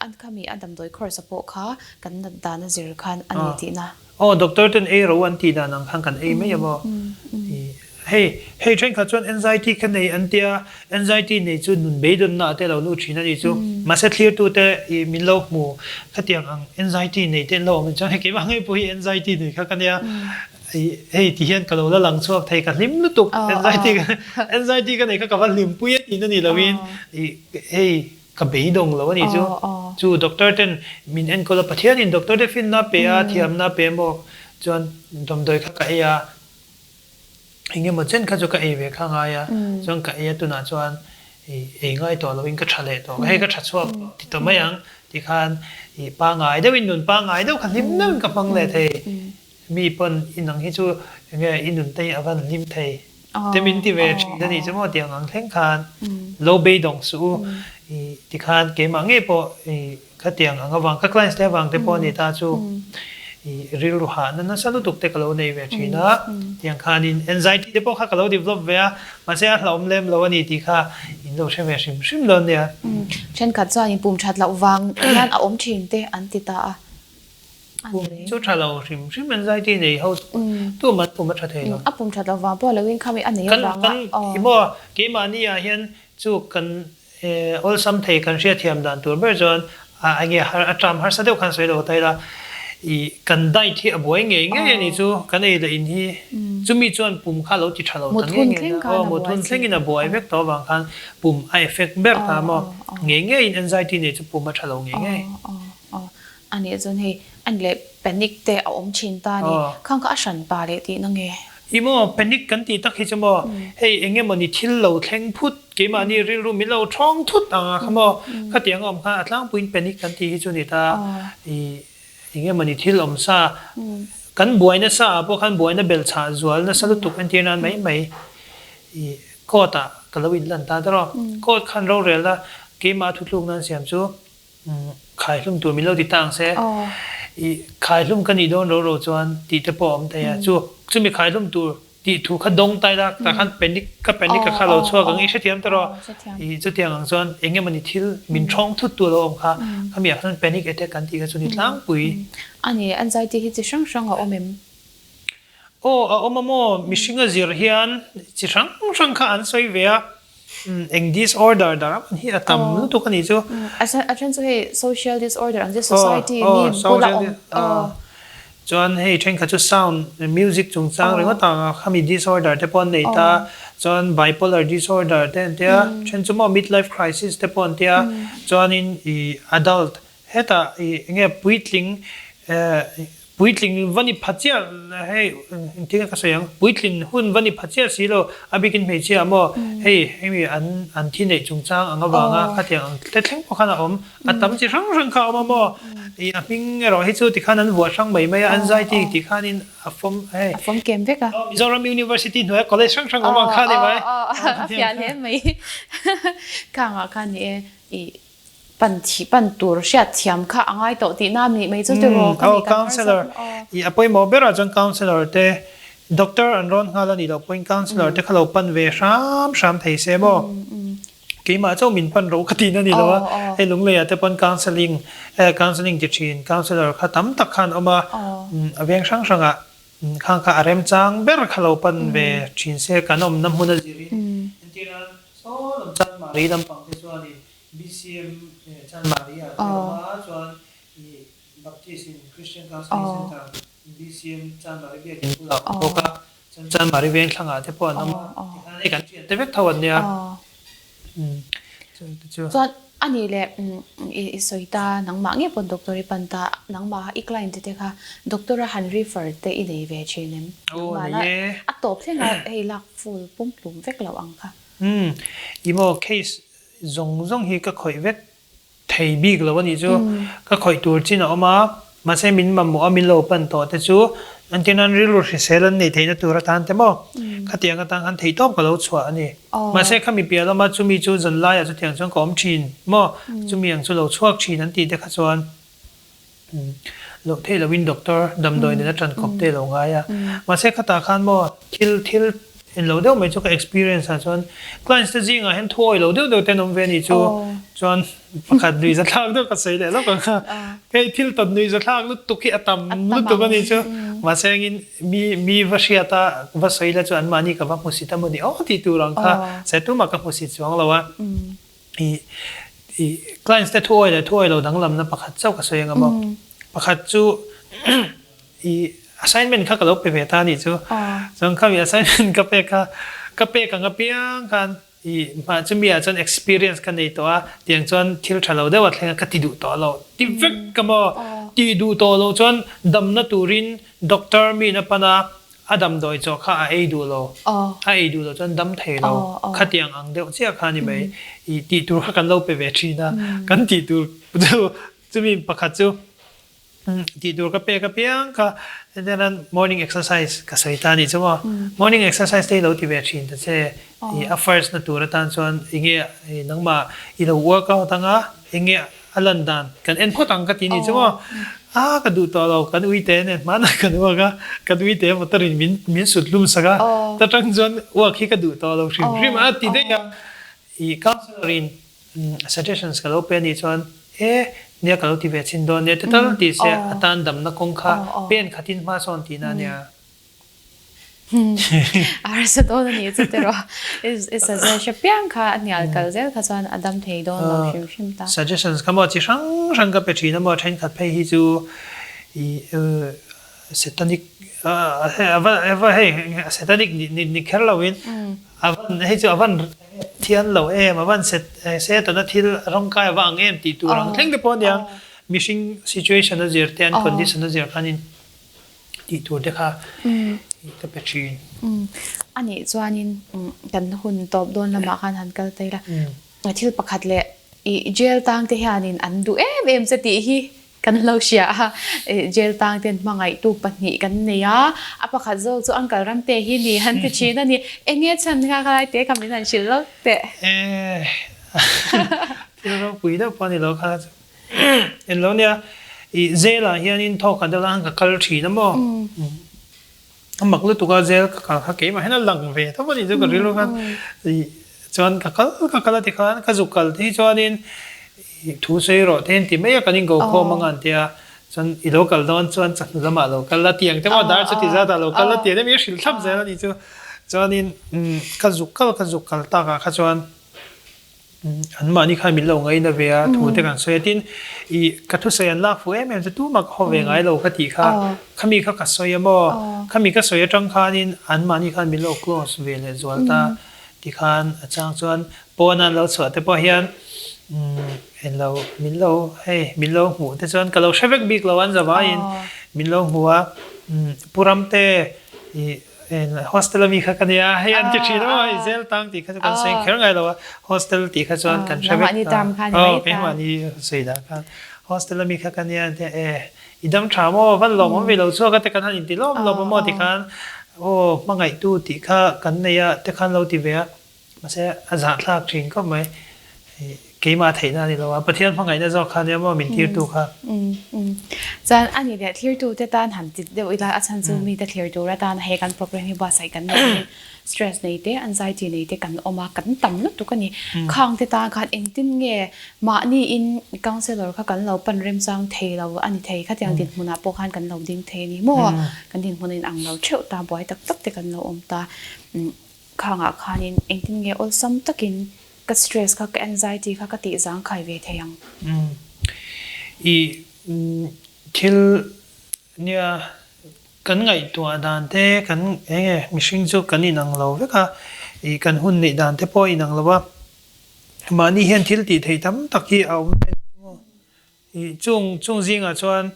a khami a damdawi course a pawh kha kan nat dan a zir khan a ni tihna. Aw doctor ten ei ro an tih dan ang khan kan ei mai a maw? Hei hei thenkhat chuan anxiety ka nei an tia, anxiety nei chu nun beidawnna ah te lo lut thin a nih chu. Mahse thlirtu te ih min lo hmu khatiang ang anxiety nei te an lo awm chuan hei keimah ngei pawh hi anxiety nei kha ka nia. Ih hei ti hian ka lo la lang chhuak thei ka hlim lutuk anxiety anxiety ka nei kha ka va hlimpui a tihna ni loin ih hei Ka beidawng lo a nih chu. Chu doctor ten min enkawl a, Pathianin doctor te finna a pe a, thiamna a pe maw? Chuan damdawi kha ka ei a, engemaw chen kha chu ka ei ve kha ngai a, chuan ka ei a tunah chuan ei ngai tawh loin ka tha leh tawh, hei ka tha chhuak tawh ti tawh mai ang tikhan ih pangai deuhin nun pangai deuh kha hlim deuhin ka hmang leh thei. Mi pawn i nang hi chu enge i nun te hi a van hlim thei te min ti ve thin a nih chu maw tiang ang thleng khan lo beidawng suh u i tikhan keimah ngei pawh i khatiang ang avang ka clients te avang te pawh a ni ta chu i rilru hahna nasa lutuk te ka lo nei ve thin a tiang khanin anxiety te pawh kha ka lo develop ve a mahse a hlauhawm lem lo a ni tih kha in lo hre ve hrim hrim dawn nia. Thenkhat chuan in pum that loh vang hian a awm thin te an ti ta a. Pum chu tha lo hrim hrim anxiety nei ho tu man pum a tha thei lo. A pum that lo vang pawh lo in khami a nei avang a. Kan emaw keimahni ah hian chu kan awlsam thei kan hriatthiam dan tur ber chuan a enge a tram harsa deuh khan sawi lo ta ila i kan diet hi a buai ngei ngei a nih chu kan ei leh in hi chumi chuan pum kha lo ti tha lo ta ngei ngei a aw mut hun thlengin a buai vek tawh avang khan pum a effect ber ta maw ngei ngeiin anxiety nei chu pum a tha lo ngei ngei. A nih chuan hei a ni leh panic te a awm thin ta a ni. Khang kha a hran pa leh tihna nge? I maw panic kan tih tak hi chu maw hei eng emaw ni thil lo thleng phut keimahni rilru min lo thawng thut ang a kha maw khatiang a awm khan a tlangpuiin panic kan tih hi chu ni ta i eng emaw ni thil awm sa kan buai nasa ah pawh khan buaina belh chhah zual nasa lutuk entir nan mai mai i court ah ka lo inlan ta tawh court khan rorelna keimah thutluk nan siam chu Khaihlum tur min lo ti ta ang se. I khaihlum ka nih dawn ro ro chuan tih te pawh a awm thei a. Chu chumi khaihlum tur tih thu kha dawng tai la tah khan panic ka panic ka kha lo chhuak ang i hrethiam ta rawh. I chutiang ang chuan eng emawni thil min thawng thut tu a lo awm kha khami ah khan panic attack kan tih kha chu ni tlangpui. A ni, anxiety hi chi hrang hrang a awm em? Aw, a awm a maw? Mihring a zir hian chi hrang hrang kha an sawi ve a, eng disorder dar ang hi a tam lutuk a nih chu. A then chu hei social disorder ang chi society mi bula awm. Chuan hei thenkhat chu sound, music chungchang ringawt ang khami disorder te pawh an nei ta, chuan bipolar disorder te an tia, then chu maw midlife crisis te pawh an tia, chuanin ih adult hetah ih enge puitling eh puitling va ni pha chiah hei engtin nge ka sawi ang, puitlin hun va ni pha chiah si lo, a bikin hmeichhia ah maw hei hemi an an thi neih chungchang ang avanga khatiang ang te thleng pawh khan a awm. A tam chi hrang hrang kha a awm a maw? Ih a hming erawh hi chu tikhan an vuah hrang mai mai a, anxiety tih khanin a fawm hei. A fawm kem vek a. Aw Mizoram University hnuaia college hrang hrang awm ang kha a ni mai. Aw aw aw a fiah hle mai. Khangah khan ni e ih pan thih pan tur hriat thiam kha a ngai tawh tihna a nih mai chu tiraw ka nih kan harsat. Aw ih a pawimawh berah chuan counsellor te doctor an rawn nghal a nih loh pawhin counsellor te kha lo pan ve hram hram thei se maw? Keimah chauh min pan ro ka tihna ni lo a, hei Lungleiah te pawn counselling eh counselling ti thin counsellor kha tam tak khan awm a, a veng hrang hrangah khang kha a remchang ber kha lo pan ve thin se kan awmna hmun a zirin entir nan saw lam Chanmari lampang te chuanin BCM eh Chanmari ah te awm a chuan ih Baptist in Christian Counselling Centre BCM Chanmari biakin bulah a awm bawk a. Chuan Chanmari veng thlangah te pawh an awm a, tikhan hei kan thian te vek tho an nia. Chuan te chu. Chuan a nih leh i sawi ta nangmah ngei pawn doctor i pan ta, nangmah i client te kha doctor a han refer te i nei ve thin em? Aw nei e. A tawp thleng a hei lak full pumhlum vek loh ang kha. Umm i maw case zawng zawng hi ka khawih vek Thei bik lo a nih chu ka khawih tur chin a awm a, mahse min mamawh a min lo pan tawh te chu engtin an rilru hrisel an neih theihna tur atan te maw khatiang atan khan theih tawp ka lo chhuah a ni. Mahse khami piah lama chumi chu zanlaiah chutiang chuan ka awm thin maw chumi ang chu lo chhuak thin an tih te kha chuan Loh theih loin doctor damdawi nena tan kawp te lo ngai a. Mahse khatah khan maw thil thil en lo deuh mai chu ka experience ah chuan clients te zingah hian thu awih lo deuh deuh te an awm ve a nih chu. Chuan pakhat nuih zathlak deuh ka sawi leh lawk ang kha. Hei thil tawn nuih zathlak lutuk hi a tam lutuk a nih chu. Mahse engin mi mi va hriat a va sawi la chu anmahni ka va hmusit a maw ni aw tih tur ang kha. Se tumah ka hmusit chuang lo a. I i clients te thu awih leh thu awih lo danglamna pakhat chauh ka sawi anga maw. Pakhat chu i assignment kha ka lo pe ve ta anih chu. Chuan khami assignment ka pek kha ka pek ang apiang khan i hmah chumi ah chuan experience ka nei tawh a, tiang chuan thil tha lo deuh a thleng a ka ti duh tawh lo ti vek ka maw. Ti duh tawh lo chuan damna turin doctor mi in a pan a, A damdawi chaw kha a ei duh lo. A ei duh lo chuan dam thei lo. Khatiang ang deuh chiah kha a ni mai. I tih tur kha kan lo pe ve thin a. Kan tih tur chu chumi pakhat chu tih tur ka pek apiang kha entirnan morning exercise ka sawi ta a nih chu maw. Morning exercise te hi lo ti ve thin ta che. I a first na tur atan chuan enge nangmah i lo workout anga enge A lan dan kan en phawt ang ka ti ni chu maw? A ka duh tawh lo, kan uite nen hmanah kan uak a, kan uite motor in min min sut hlum sak a, ta tang chuan uak hi ka duh tawh lo hrim hrim a ti daih a. I counsellor in suggestions ka lo pe anih chuan e nia ka lo ti ve chhin dawn nia ti tal ti se a tan damna kawng kha pen khatin hma sawn tihna a nia. A harsa dawn a nih chu tiraw? I suggestion piang kha a hnial kal zel kha chuan a dam thei dawn lo hrim hrim ta. Suggestions kha maw chi hrang hrang ka pe thin a maw thenkhat phei hi chu i satanic a va hei satanic ni kher lo in a van hei chu a van thian lo em a van setana thil rawngkai a va ang em tih tur ang thleng te pawh a nia mihring situation a zir te an condition a zir khanin tih tur te kha ka pe thin. A nih chuanin kan hun tawp dawn lamah khan han kal ta ila. Thil pakhat leh i jail tang te hianin an duh em em che tih hi kan lo hria a. Jail tang ten hmangaihtu pahnih kan nei a, a pakhat zawk chu Uncle Ramte hi ni han ti thin a ni. Enge chhan kha khalai te kha min han hrilh lawk teh. Thil ropui deuh pawh a ni lo kha. En lo nia, i jail ah hianin thawk khat deuh lai khan ka kal thin a maw? A mak lutuk a jail ka kal kha keimah hian a lang ve tho a nih chu ka rilru khan i chuan ka kal ka kal a tikhan ka zuk kal te hi chuanin i thu sawi rawh te an ti mai a kan in go khawm anga an tia chuan i lo kal dawn chuan chawhnu lamah lo kal la tiang te maw dar chu ti zat ah lo kal la tiang te mi a hrilh thlap zel a nih chu chuanin ka zuk kal ka zuk kal takah kha chuan. Anmahni khan min lo ngaina ve a, thu te kan sawi a. Tin, ih ka thusawi an lak fuh em em chu tumah ka haw ve ngai lo ka tih kha, khami kha ka sawi a maw? Khami ka sawi atang khanin anmahni khan min lo close ve leh zual ta tikhan a chang chuan pawn an lo chhuah te pawh hian umm lo min lo hei min lo hmuh te chuan ka lo hre vek bik lo an zavaiin min lo hmu a, umm Pu Ramte ih Hostel ami kha ka nia, hei an ti thin a, i zel tang tih kha chu kan sawi kher ngai lo a, hostel tih kha chuan kan hre vek ta. Aw, keimahni sawi dah khan hostel ami kha ka nia an ti a, e, i dam tha maw, van lawm awm ve lo chhuak a te kan han inti lawm lawm a maw ti khan, aw, hmangaihtu tih kha kan nei a te khan lo ti ve a. Mahse, a zahthlak thin khawp mai. Keimah theihna a ni lo a, Pathian hmangaihna zawk kha nia maw min tirtu kha. Chuan a ni leh thlirtute tan han tit deuh ila, a chhan chu mite thlir tur atan he kan program hi buatsaih kan nei angin stress nei te, anxiety nei te kan awm a, kan tam lutuk a ni. Khang te tan khan engtin nge mahniin counsellor kha kan lo pan remchang thei lo a ni thei, khatiang dinhmunah pawh khan kan lo ding thei a ni maw? Kan dinhmun a inang lo theuh ta, buai tak tak te kan lo awm ta. Khangah khanin engtin nge awlsam takin ka stress kha, ka anxiety kha ka tih zangkhai ve thei ang? Umm. I thil nia kan ngaihtuah dan te kan eng nge mihring chu kan inang lo vek a, i kan hun neih dan te pawh a inang lo a, mahni hian thil tih theih tam tak hi a awm ve a ni chu maw? I chung chung zingah chuan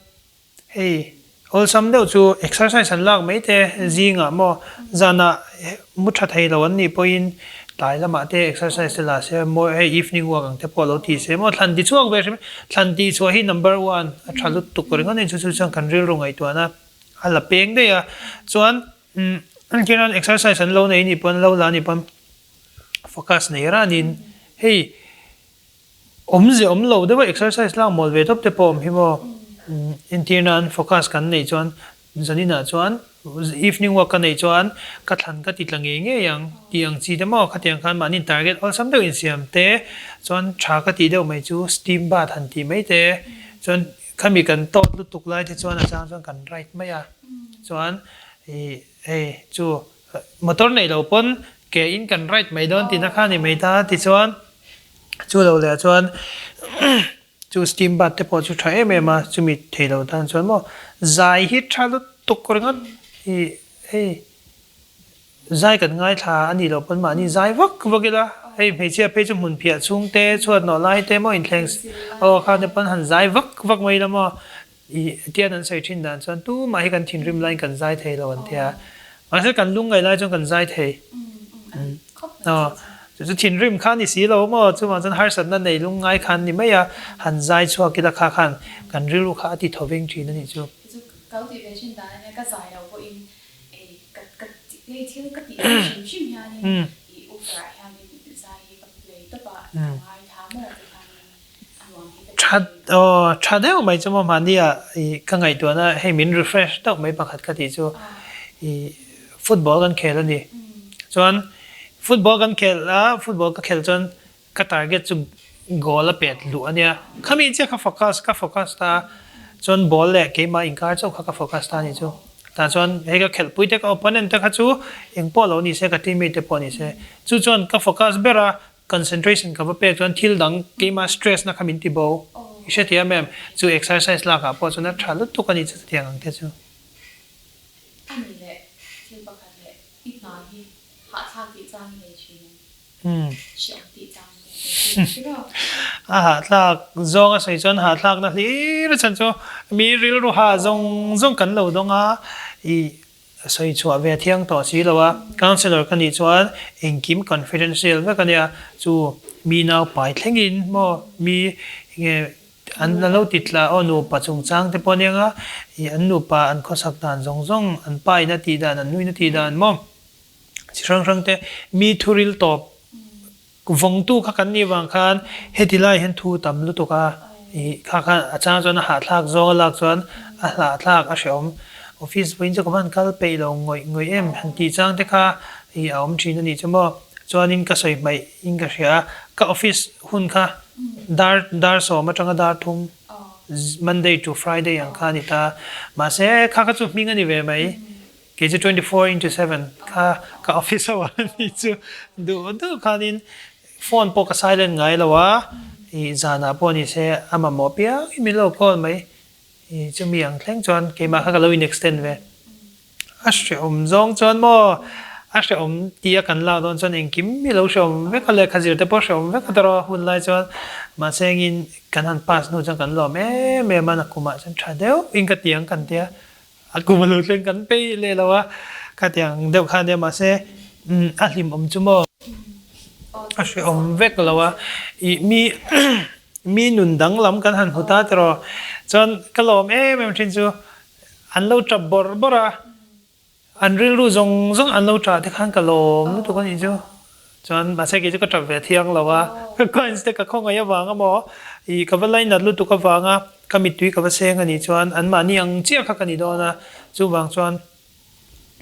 Hei awlsam deuh chu exercise an lak mai te zingah maw zanah mu tha thei lo an nih pawhin tlai lamah te exercise te la se maw hei evening walk ang te pawh lo ti se maw thlan ti chhuak ve hrim thlan tih chhuah hi number one a tha lutuk ringawt a ni chu chu chuan kan rilru ngaihtuahna a la peng daih a chuan umm entirnan exercise an lo nei nih pawn lo la nih pawn focus nei ranin hei Awmze awm lo deuh a exercise lak mawl ve tawp te pawh awm hi maw? Entir nan focus kan neih chuan zaninah chuan evening walk ka neih chuan ka thlan ka ti tla ngei ngei ang tih ang chi te maw khatiang khan mahni target awlsam deuh insiam te chuan tha ka tih deuh mai chu steam bath han tih mai te chuan khami kan tawt lutuk lai te chuan a chang chuan kan ride mai a chuan ih hei chu Motor neih lo pawn ke in kan ride mai dawn tihna kha a ni mai ta tichuan chu lo leh ah chuan chu steam bath te pawh chu tha em em a chumi thei lo tan chuan maw zai hi tha lutuk ringawt ih hei zai kan ngaithla a nih loh pawn mahni zai vak vak ila hei hmeichhia phei chu hmun phiah chhung te chhuat nawh lai te maw inthleng aw kha te pawn han zai vak vak mai ila maw I tian an sawi thin dan chuan tumah hi kan thinrim laiin kan zai thei lo an ti a. Mahse kan lungngaih lai chuan kan zai thei. Aw, chu chu thinrim kha ni si lo maw? Chuvang chuan harsatna nei lungngai kha an ni mai a, han zai chhuak ila kha khan kan rilru kha a ti tho veng thin a nih chu. Chu ka lo tih ve thin dan a nia, ka zai lo pawhin ei ka ka hei thil ka tih ang hrim hrim hianin i ufer ah hianin zai hi ka play tawp a, ka ngaithla maw ti khanin Tha aw tha deuh mai chu maw mahni ah ih ka ngaihtuahna hei min refresh deuh mai pakhat ka tih chu ih football kan khel a ni. Chuan football kan khel a football ka khel chuan ka target chu goal a pet luh a nia. Khami chiah kha focus ka focus ta a chuan ball leh keimah inkar chauh kha ka focus ta a ni chu. Tah chuan hei ka khelhpui te ka opponent te kha chu engpawh lo ni se ka teammate te pawh ni se chu chuan ka focus ber a Concentration ka va pek chuan thil dang keimah stress na kha min ti bo. I hre thiam em? Chu exercise lak ah pawh chuan a tha lutuk a ni chu chutiang ang te chu. A ni leh thil pakhat leh i hna hi hahthlak tih chang i nei thin em? Hreawm tih chang i nei thin em? A hahthlak zawng a sawi chuan hahthlak na hlir a chhan chu mi rilru hah zawng zawng kan lo dawng a, i A sawi chhuah ve thiang tawh si lo a, Councillor ka nih chuan engkim confidential vek a nia, chu mi nau pai thlengin maw mi enge an lo ti tla aw nupa chungchang te pawh aniang a, ih an nupa an khawsak dan zawng zawng, an pa in a tih dan, an nu in a tih dan maw chi hrang hrang te mi thuril tawp Vawngtu kha kan nih vang khan heti lai hian thu tam lutuk a, ih kha khan a chang chuan a hahthlak zawng a lak chuan a hlahthlak a hrehawm. Office vawiin chu ka van kal peih lo ngawih ngawih em han tih chang te kha ih a awm thin a nih chu maw. Chuanin ka sawi hmaih in ka hria a, ka office hun kha dar dar sawm atanga dar thum Monday to Friday ang kha a ni ta. Mahse kha kha chu hming a ni ve mai. Kei chu 24 into 7 kha ka office ho a ni chu duh duh khanin. phone pawh ka silent ngai lo a, ih zanah pawh ni se a mamawh piangin min lo call mai. Ih chumi ang thleng chuan keimah kha ka lo in extend ve. A hrehawm zawng chuan maw a hrehawm tia kan lak dawn chuan engkim hi lo hrehawm vek a, lehkha zir te pawh hrehawm vek a tawrh a hun lai chuan mahse engin kan han pass hnu chuan kan lawm em em a, nakumah chuan tha deuh in ka ti ang kan tia a kum a lo thleng kan peih leh lo a, khatiang deuh kha ania mahse a hlimawm chu maw a hrehawm vek lo a, ih mi mi nun danglam kan han hmu ta tawrh chuan ka lawm em em thin chu. An lo tap bawrh bawrh a, an rilru zawng zawng an lo tah te khan ka lawm lutuk a nih chu. Chuan mahse kei chu ka tap ve thiang lo a, ka clients te ka khawngaih avang emaw ih ka va lainat lutuk avanga ka mittui ka va seng a nih chuan anmahni ang chiah kha ka ni dawn a, chuvang chuan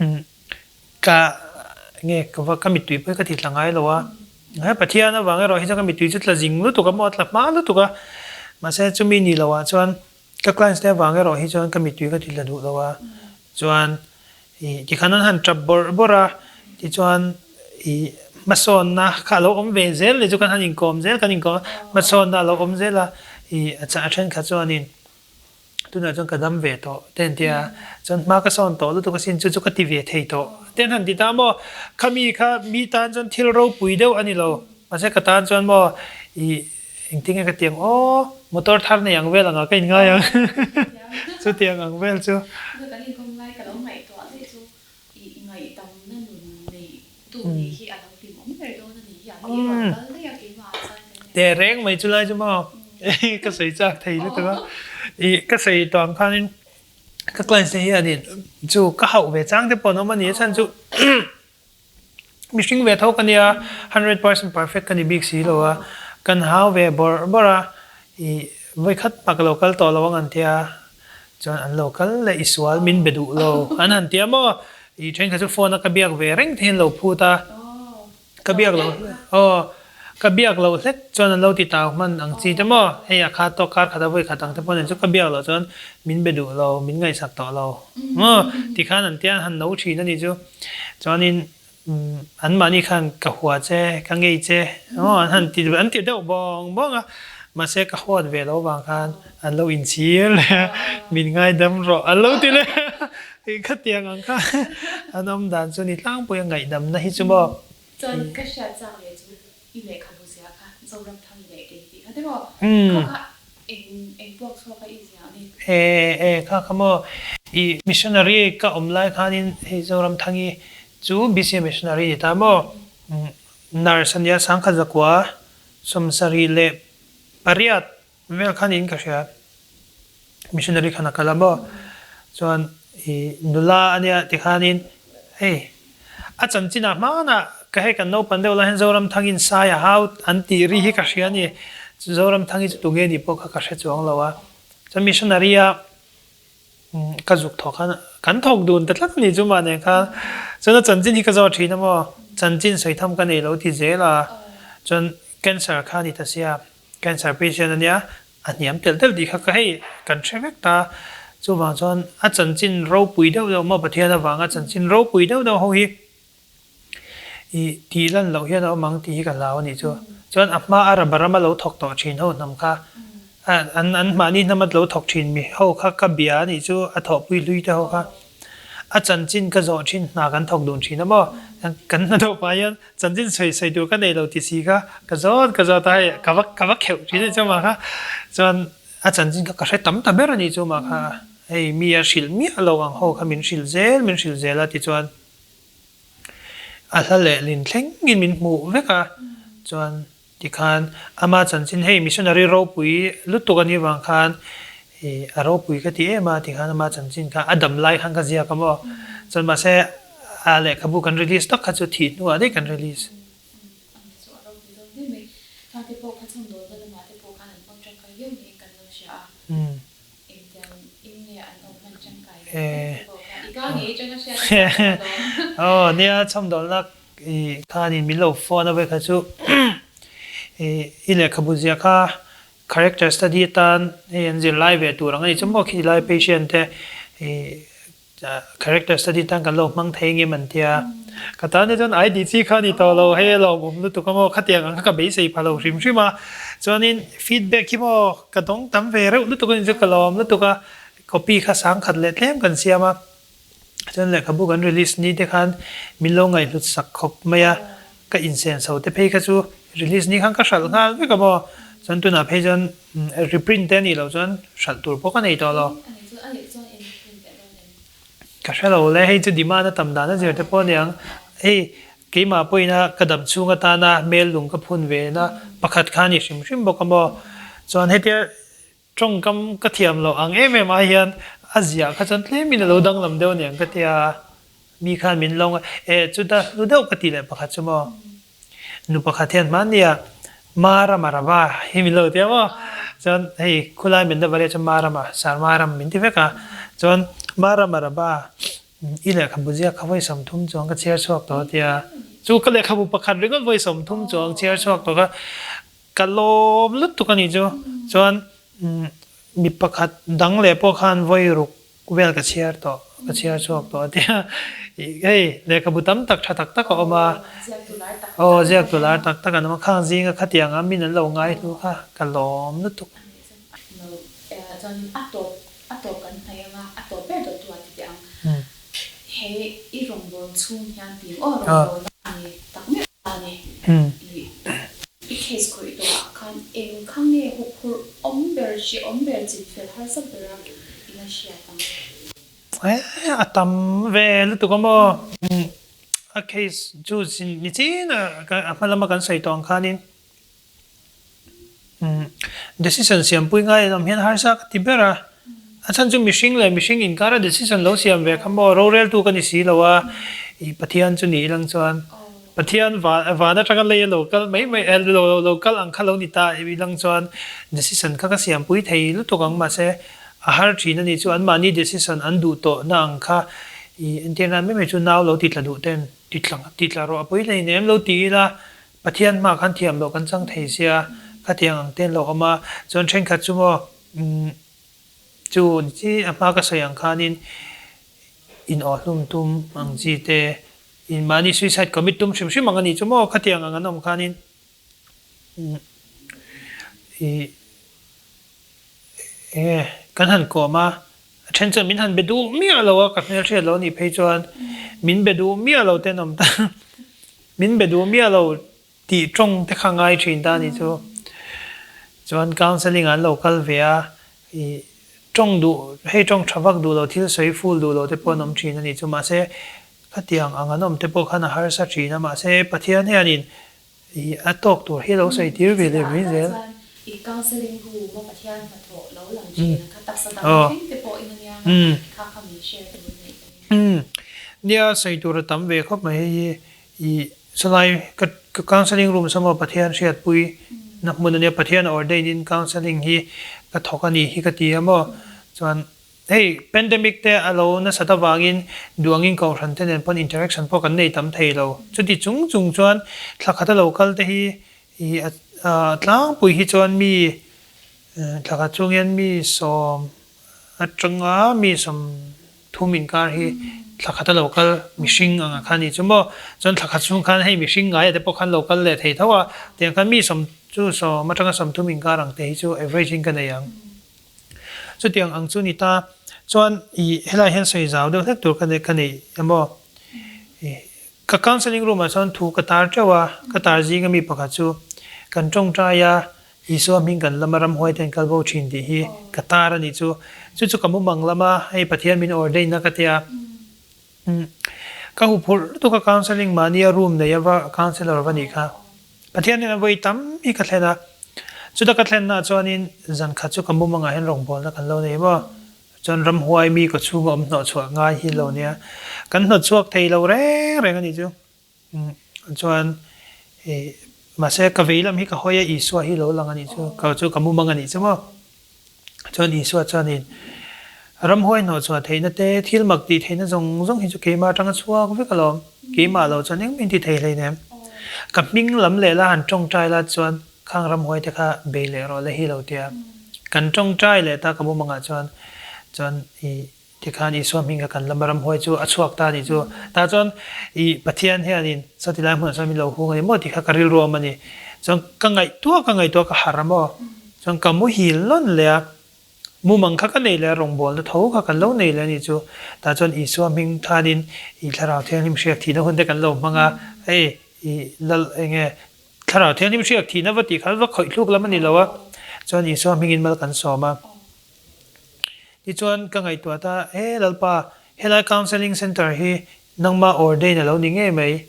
umm ka nge ka va ka mittui pawh hi ka ti tla ngai lo a. Pathian avang erawh hi chuan ka mittui chu tla zing lutuk a maw a tla hma lutuk a, mahse chumi ni loh ah chuan Ka clients te avang erawh hi chuan ka mittui ka ti tla duh lo a, chuan ih tikhan an han tap bawrh bawrh a, tichuan ih hmasawnna kha a lo awm ve zel ni chu kan han inkawm zel kan inkawm a, hmasawnna a lo awm zel a, ih a thenkhat chuanin tunah chuan ka dam ve tawh te an ti a, chuan hma ka sawn tawh lutuk asin chu chu ka ti ve thei tawh te an han ti ta maw, khami kha mi tan chuan thil ropui deuh a ni lo. Mahse ka tan chuan maw ih engtin nge ka ti ang aw motor thar nei ang vel angah ka inngai ang chutiang ang vel chu. Chuta kan inkawm lai ka lo ngaihtuah daih chu ih ngaihdamna nun neih tu nih hi a lo hlimawm ber dawn a nih hi a ni rawn kal daih a keimah ah chuan ka nia. Teh reng mai chu lai chu maw ka sawi chak thei lutuk a ih ka sawi tawh ang khanin ka clients te hianin chu ka hauh ve chang te pawh an awm a ni a chhan chu. Mihring ve tho ka nia, 100% perfect ka ni bik si lo a, kan hau ve bawrh bawrh a, ih vawikhat hma ka lo kal tawh lo ang an tia, chuan an lo kal leh i sual min be duh lo an han tia maw, ih thenkhat chu phone a ka biak ve reng thei an lo phut a, ka biak loh aw ka biak loh hlek chuan an lo ti tau hman ang chi te maw, hei a khat tawk kar khat a vawikhat ang te pawh nen chu ka biak loh chuan min be duh lo, min ngaihsak tawh lo maw tikhan an tia an han no thin a nih chu. Chuanin anmahni khan ka hua che, ka ngei che aw an han ti an ti deuh bawng bawng a, mahse ka huat ve lo vang khan an lo inchhir leh a, min ngaidam rawh an lo ti leh a, khatiang ang kha an awm dan chu ni tlangpui a ngaihdamna hi chu maw. Chuan ka hriat chak leh chu I lehkhabu ziah kha Zoramthangi leh kei tih kha tiraw? Kha kha eng eng puak chhuak a i ziah a ni? E e kha kha maw i missionary ka awm lai khanin hei Zoramthangi chu BCA missionary ni ta maw? Nurse a nia Sangkhat zakua 78 Vel khan in ka hria missionary khan a kal a maw chuan i nula a nia tikhanin hei a chanchin ah hmanah ka hei kan naupang deuh lai hian Zoramthangin sai a hau an tih ri hi ka hria a ni Zoramthangi chu tunge nih pawh kha ka hre chuang lo a chuan missionary a Ka zuk thawk khan kan thawk dun ta tlat a ni chu mah nen khan chuan a chanchin hi ka zawt thin a maw chanchin sawi tham ka nei lo ti zel a chuan cancer kha a ni ta sia cancer patient a nia a hniam telh telh tih kha ka hei kan hre vek ta chuvang chuan a chanchin ropui deuh deuh maw Pathian avanga chanchin ropui deuh deuh ho hi Ih, tih lan loh hian a awm ang tih hi ka hlau a nih chu. Chuan a hma a raba rama lo thawk tawh thin ho hnam kha, an an mahni hnama lo thawk thin mi ho kha ka bia a nih chu, a thawhpui hlui te ho kha. A chanchin ka zawh thin hna kan thawk dun thin a maw? Kan hnathawh pah hian chanchin sawi sawi tur ka nei lo ti si kha ka zawt ka zawt a hei ka va ka va kheuh thin a nih chu mah kha. Chuan a chanchin kha ka hre tam ta ber a nih chu mah kha. Hei mi a hrilh miah lo ang ho kha min hrilh zel min hrilh zel a tichuan A hla leh lin thlengin min hmuh vek a, chuan tikhan ama chanchin hei missionary ropui lutuk a nih vang khan ih a ropui ka ti em a tikhan ama chanchin kha a dam lai khan ka ziak a maw, chuan mahse a lehkhabu kan release tak kha chu thih hnuah daih kan release. Ani chu a ropui dawn hle mai, thate pawh kha chhawmdawlna lamah te pawh khan an hmang tangkai viau niin kan lo hria a. Aw nia chhawmdawlna i khanin min lo phone a vekha chu i lehkhabu ziah kha character study atan hei an zirlai ve tur ang a ni chu maw khilai patient te i. Character study tan kan lo hmang thei ngem an tia. Ka tan hi chuan ai tih chi kha a ni tawh lo, hei a lawmawm lutuk a maw, khatiang ang kha ka beisei pha lo hrim hrim a. Chuanin feedback hi maw ka dawng tam ve reuh lutuk a ni chu ka lawm lutuk a, copy kha sang khat leh tlem kan siam a. Chuan lehkhabu kan release ni te khan min lo ngaihhlut sak khawp mai a, ka insenso te phei kha chu release ni khan ka hralh nghal vek a maw. Chuan tunah phei chuan reprint te a nih loh chuan hralh tur pawh ka nei tawh lo. Ka hre lo le, hei chu demand a tam dan a zir te pawh a niang. Hei keimah pawhin a ka dam chhung atana hmel lung ka phun ve na pakhat kha a ni hrim hrim bawk a maw. Chuan hetia Tawngkam ka thiam loh ang em em ai hian a ziah kha chuan tlemin a lo danglam deuh aniang ka tia, mi khan min lo e chuta hlu deuh ka tih leh pakhat chu maw, nu pakhat hian hmania Marama Rava hi min lo tia maw, chuan hei khulai min la varia chuan Marama Sarma ram min ti vek a, chuan Marama Rava i lehkhabu ziak kha vawi 30 chuang ka chhiar chhuak tawh a tia, chu ka lehkhabu pakhat ringawt vawi 30 chuang chhiar chhuak tawh kha Ka lawm lutuk a nih chu. Chuan mi pakhat dang leh pawh khan vawi ruk vel ka chhiar tawh, ka chhiar chhuak tawh a tia. Hei lehkhabu tam tak tha tak tak a awm a. Aw ziaktu lar tak tak an awm a. Khang zinga khatiang a min an lo ngai hnu kha ka lawm lutuk. Chuanin a tawp a tawp kan hnaih anga a tawp ber dawt tu ah ti teh ang. Hei i rawngbâwl chhung hian tih aw rawngbâwlna a ni tak meuh a ni. I i case khawih tawh ah khan eng kha nge huphurh awm ber hri awm ber chin fel harsa ber a i la hriat ang. A tam ve lutuk a maw? A case chu ni chin a a hma lama kan sawi tawh ang khanin Decision siampui ngai an awm hian harsa ka ti ber a, a chhan chu mihring leh mihring inkara decision lo siam ve kha maw roreltu ka ni si lo a, ih Pathian chu ni ilang chuan Pathian van van atanga lei a lo kal mai mai lo lo kal ang kha lo ni ta ilang chuan decision kha ka siampui thei lutuk ang mahse a har thin a ni chu anmahni decision an duh tawh na ang kha ih entir nan mai mai chu nau lo ti tla duh ten ti tla ti tla rawh a pawi hleinem lo ti ila Pathian hma khan thiam loh kan chang thei sia, khatiang ang ten lo awm a, chuan thenkhat chu maw umm chu chi a hma ka sawi ang khanin in awhlum tum ang chi te, in mahni suicide commit tum hrim hrim ang a nih chu maw khatiang ang an awm khanin umm ih enge kan han kawm a, a then chuan min han be duh miah lo a, ka hmelhriat lo a nih phei chuan min be duh miah lo ten awm ta. Min be duh miah lo tih tawng te kha ngai thin ta ni chu. Chuan counselling ah an lo kal ve a, ih tawng duh, hei tawng tha vak duh lo, thil sawi full duh lo te pawh an awm thin a ni chu. Mahse khatiang ang an awm te pawh khan a harsa thin a, mahse Pathian hianin ih a tawk tur hi a lo sawi tir ve leh mai zel. Chuan i counselling room a Pathian hnathawh lo lang thin ang kha taksa dang thleng te pawh in a nia nga, kha kha min share tur neih ka ring. Umm. Nia, sawi tur a tam ve khawp mai hei hi. I chulai ka counselling room saw maw Pathian hriatpui na hmun ania, Pathian a ordain in counselling hi ka thawk a nih hi ka ti a maw. Chuan hei pandemic te a lo nasat avangin duangin kohhran te nen pawn interaction pawh kan nei tam thei lo. Chuti chung chung chuan thla khat a lo kal te hi i a tlangpui hi chuan mi thla khat chhung hian mi sawm Atanga mi 30 inkar hi thla khat a lo kal mihring ang ah khan ni chu maw? Chuan thla khat chhung khan hei mihring ngaia te pawh khan lo kal leh thei tho a, tiang khan mi sawm chu sawm atanga 30 inkar ang te hi chu average in ka nei ang. Chutiang ang chu ni ta. Chuan ih helai hian sawi zau deuh hlek tur ka nei ka nei emaw? Ih ka counselling room ah chuan thu ka tar teuh a, ka tar zinga mi pakhat chu kan tawngtai a, Isua hming kan lama ramhuai ten kal bo thin tih hi ka tar a nih chu. Chu chu ka mumang lama hei Pathian min ordain na ka tia. Ka huphurh lutuk a counselling mahnia room nei ava counsellor va nih kha. Pathian hian a vawi tam hi ka thlen a. Chuta ka thlen na chuanin zan khat chu ka mumangah hian rawngbawlna kan lo nei maw. Chuan ramhuai mi ka chhunga awm hnawhchhuah ngai hi lo nia. Kan hnawtchhuak thei lo reng reng a nih chu. Chuan mahse ka vei lam hi ka hawi a, Isua hi lo lang a nih chu, ka chu ka mumang a nih chu maw. Chuan Isua chuanin ramhuai hnawhchhuah theihna te, thil mak tih theihna zawng zawng hi chu keimah atanga chhuak vek alawm, keimah lo chuan engmah in ti thei hleinem. Ka hming lam leh la han tawngtai la chuan khang ramhuai te kha bei leh rawh le hi lo tia. Kan tawngtai leh ta ka mumangah chuan, chuan i. Tikhan Isua hming kha kan lama ramhuai chu a chhuak ta a nih chu. Tah chuan i Pathian hianin sawti lai hmunah chuan min lo hung a ni maw tih kha ka rilru a awm a ni. Chuan ka ngaihtuah ka ngaihtuah ka harh a maw? Chuan ka muhil nawn leh a, mumang kha ka nei leh a, rawngbawlna tho kha kan lo nei leh a nih chu. Tah chuan Isua hming khanin i Thlarau Thianghlim hriak thihna hun te kan lo hmang a, hei i lal eng nge Thlarau Thianghlim hriak thihna va tih kha va khawih thluk lam a ni lo a, chuan Isua hmingin mal kan sawm a. Tichuan ka ngaihtuah ta, He Lalpa, helai counselling centre hi nangmah ordain a lo ni ngei mai,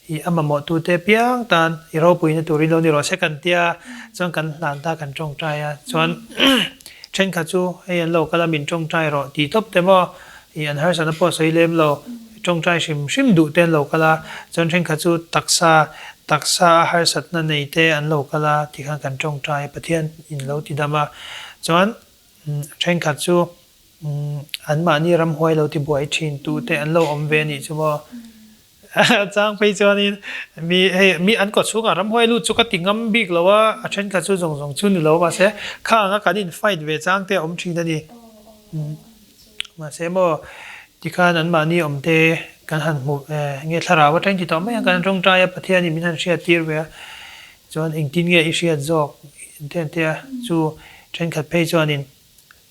i a mamawhtute piang tan i ropuina turin lo ni rawh se kan tia, chuan kan hlan ta kan tawngtai a, chuan thenkhat chu hei an lo kal a min tawngtai rawh tih tawp te maw, i an harsatna pawh sawi lem lo, tawngtai hrim hrim duh te an lo kal a, chuan thenkhat chu taksa taksa a harsatna nei te an lo kal a tikhan kan tawngtai a, Pathian in lo ti dam a, chuan Thenkhat chu anmahni ramhuai lo tibuai thin tu te an lo awm ve anih chu maw. A chang phei chuanin mi hei mi an kawchhungah ramhuai lut chu ka ti ngam bik lo a, a thenkhat chu zawng zawng chu ni lo mahse kha anga kan in fight ve chang te a awm thin a ni. Mahse maw tikhan anmahni awm te kan han hmu nge thlarau atang ti tawh mai ang kan tawngtai a Pathianin min han hriat tir ve a. Chuan engtin nge i hriat zawk te an tia chu thenkhat phei chuanin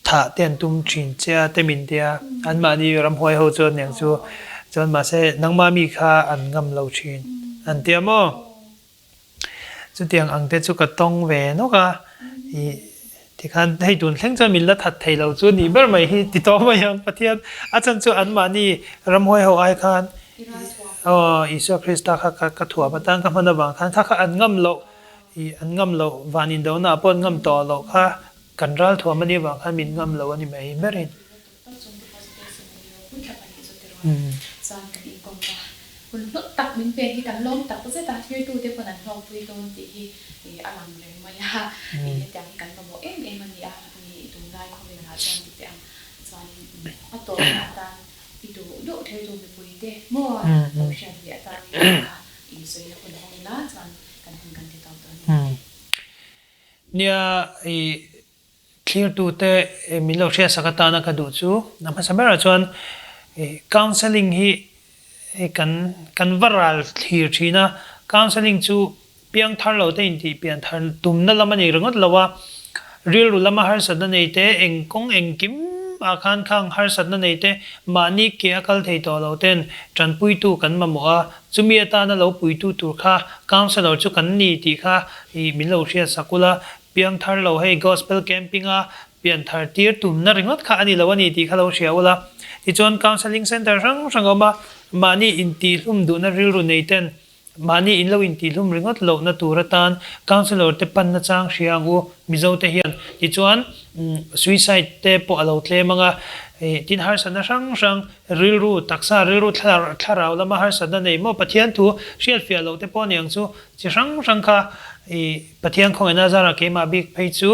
thah te an tum thin che a te min tia anmahni ramhuai ho chuan niang chu chuan mahse nangmah mi kha an ngam lo thin an tia maw chutiang ang te chu ka tawng ve nawk a ih tikhan hei tun thleng chuan min la that thei lo chu nih ber mai hi ti tawh mai ang Pathian a chhan chu anmahni ramhuai ho ai khan Aw, Isua Krista kha ka ka thuam atan ka hman avang khan kha kha an ngam loh, ih an ngam loh, van indona pawh an ngam tawh loh kha kan ral thuam a nih avang khan min ngam lo a ni mai berin. Chuan kan inkawm ta. Hun hlawt tak min pek hi kan lawm tak zet a, thirtute pawn an hlawkpui dawn tih hi a lang reng mai a, ih hetiang hi kan mamawh em em a ni a, ih tunlai khawvelah chuan ti teh ang chuanin a tawpna atan I duh duh thei tu mipui te maw lo hriat ve atan i duh kha i sawi na hun hawng ila chuan kan hun kan ti tawp dawn a ni. Nia i thlirtu te min lo hriatsak atana ka duh chu a hmasa berah chuan i counselling hi kan kan va ral thlir thin a, counselling chu Piangthar lo te intih pianthar tumna lam a nei ringawt lo a, rilru lama harsatna nei te, eng kawng engkim ah khan khang harsatna nei te, mahni ke a kal thei tawh lo ten tanpuitu kan mamawh a, chumi atana lo puitu tur kha counsellor chu kan ni tih kha ih min lo hriat sak ula, piangthar lo hei gospel camping a pianthar tir tumna ringawt kha a ni lo a ni tih kha lo hria ula. Tichuan counselling centre hrang hrang a awm a, mahni intihhlum duhna rilru nei ten Mahni in lo intihlum ringawt lohna tur atan Councillor te panna chang hria ang u Mizo te hian. Tichuan suicide te pawh a lo tlem ang a, tin harsatna hrang hrang, rilru, taksa rilru thlarau lama harsatna nei maw Pathian thu hriatfiah loh te pawh a ni ang chu chi hrang hrang kha Pathian khawngaihna zarah keimah bik phei chu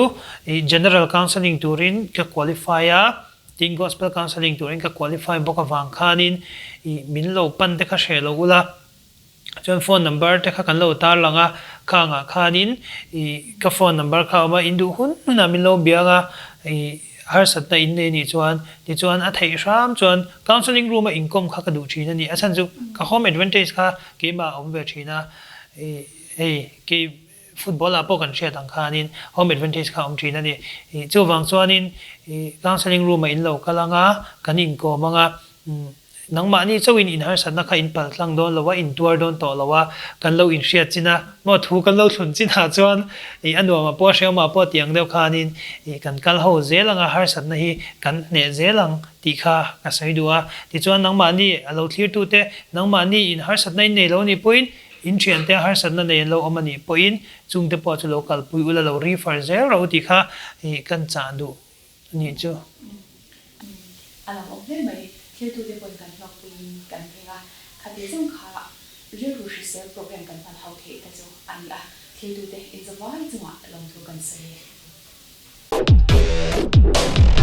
General Counselling turin ka qualify a, tin Gospel Counselling turin ka qualify bawk avang khanin min lo pan te kha hreh lo ula. Chuan phone number te kha kan lo tarlang a, khangah khanin ih ka phone number kha a awm a, in duh hun hunah min lo biang a, ih harsatna in nei nih chuan tichuan a theih hram chuan counselling room a inkawm kha ka duh thin a ni. A chhan chu ka home advantage kha keimah a awm ve thin a, ih hei kei football ah pawh kan hriat ang khanin home advantage kha a awm thin a ni. Ih chuvang chuanin ih counselling room ah in lo kal ang a, kan inkawm ang a, Nangmahni chauhin inharsatna kha in paltlang dawn lo a, in tuar dawn tawh lo a, kan lo inhriat chin a, maw thu kan lo thlun chinah chuan ih a nuamah pawh a hrehawmah pawh tih ang deuh khanin ih kan kal ho zel ang a, harsatna hi kan hneh zel ang tih kha ka sawi duh a. Tichuan nangmahni a lo thlirtute, nangmahni in harsatna in nei lo anih pawhin in thiante harsatna nei an lo awm anih pawhin chungte pawh chu lo kalpui ula lo refer zel rawh u tih kha ih kan chah duh Anih chu. A lang awm hle mai. Thiltute pawn kan hlawkpuiin kan ring a, khati zawng kha rilru hrisel program kan hman ho theih te chu a ni a, thiltute inzawvai chungah lawmthu kan sawi e.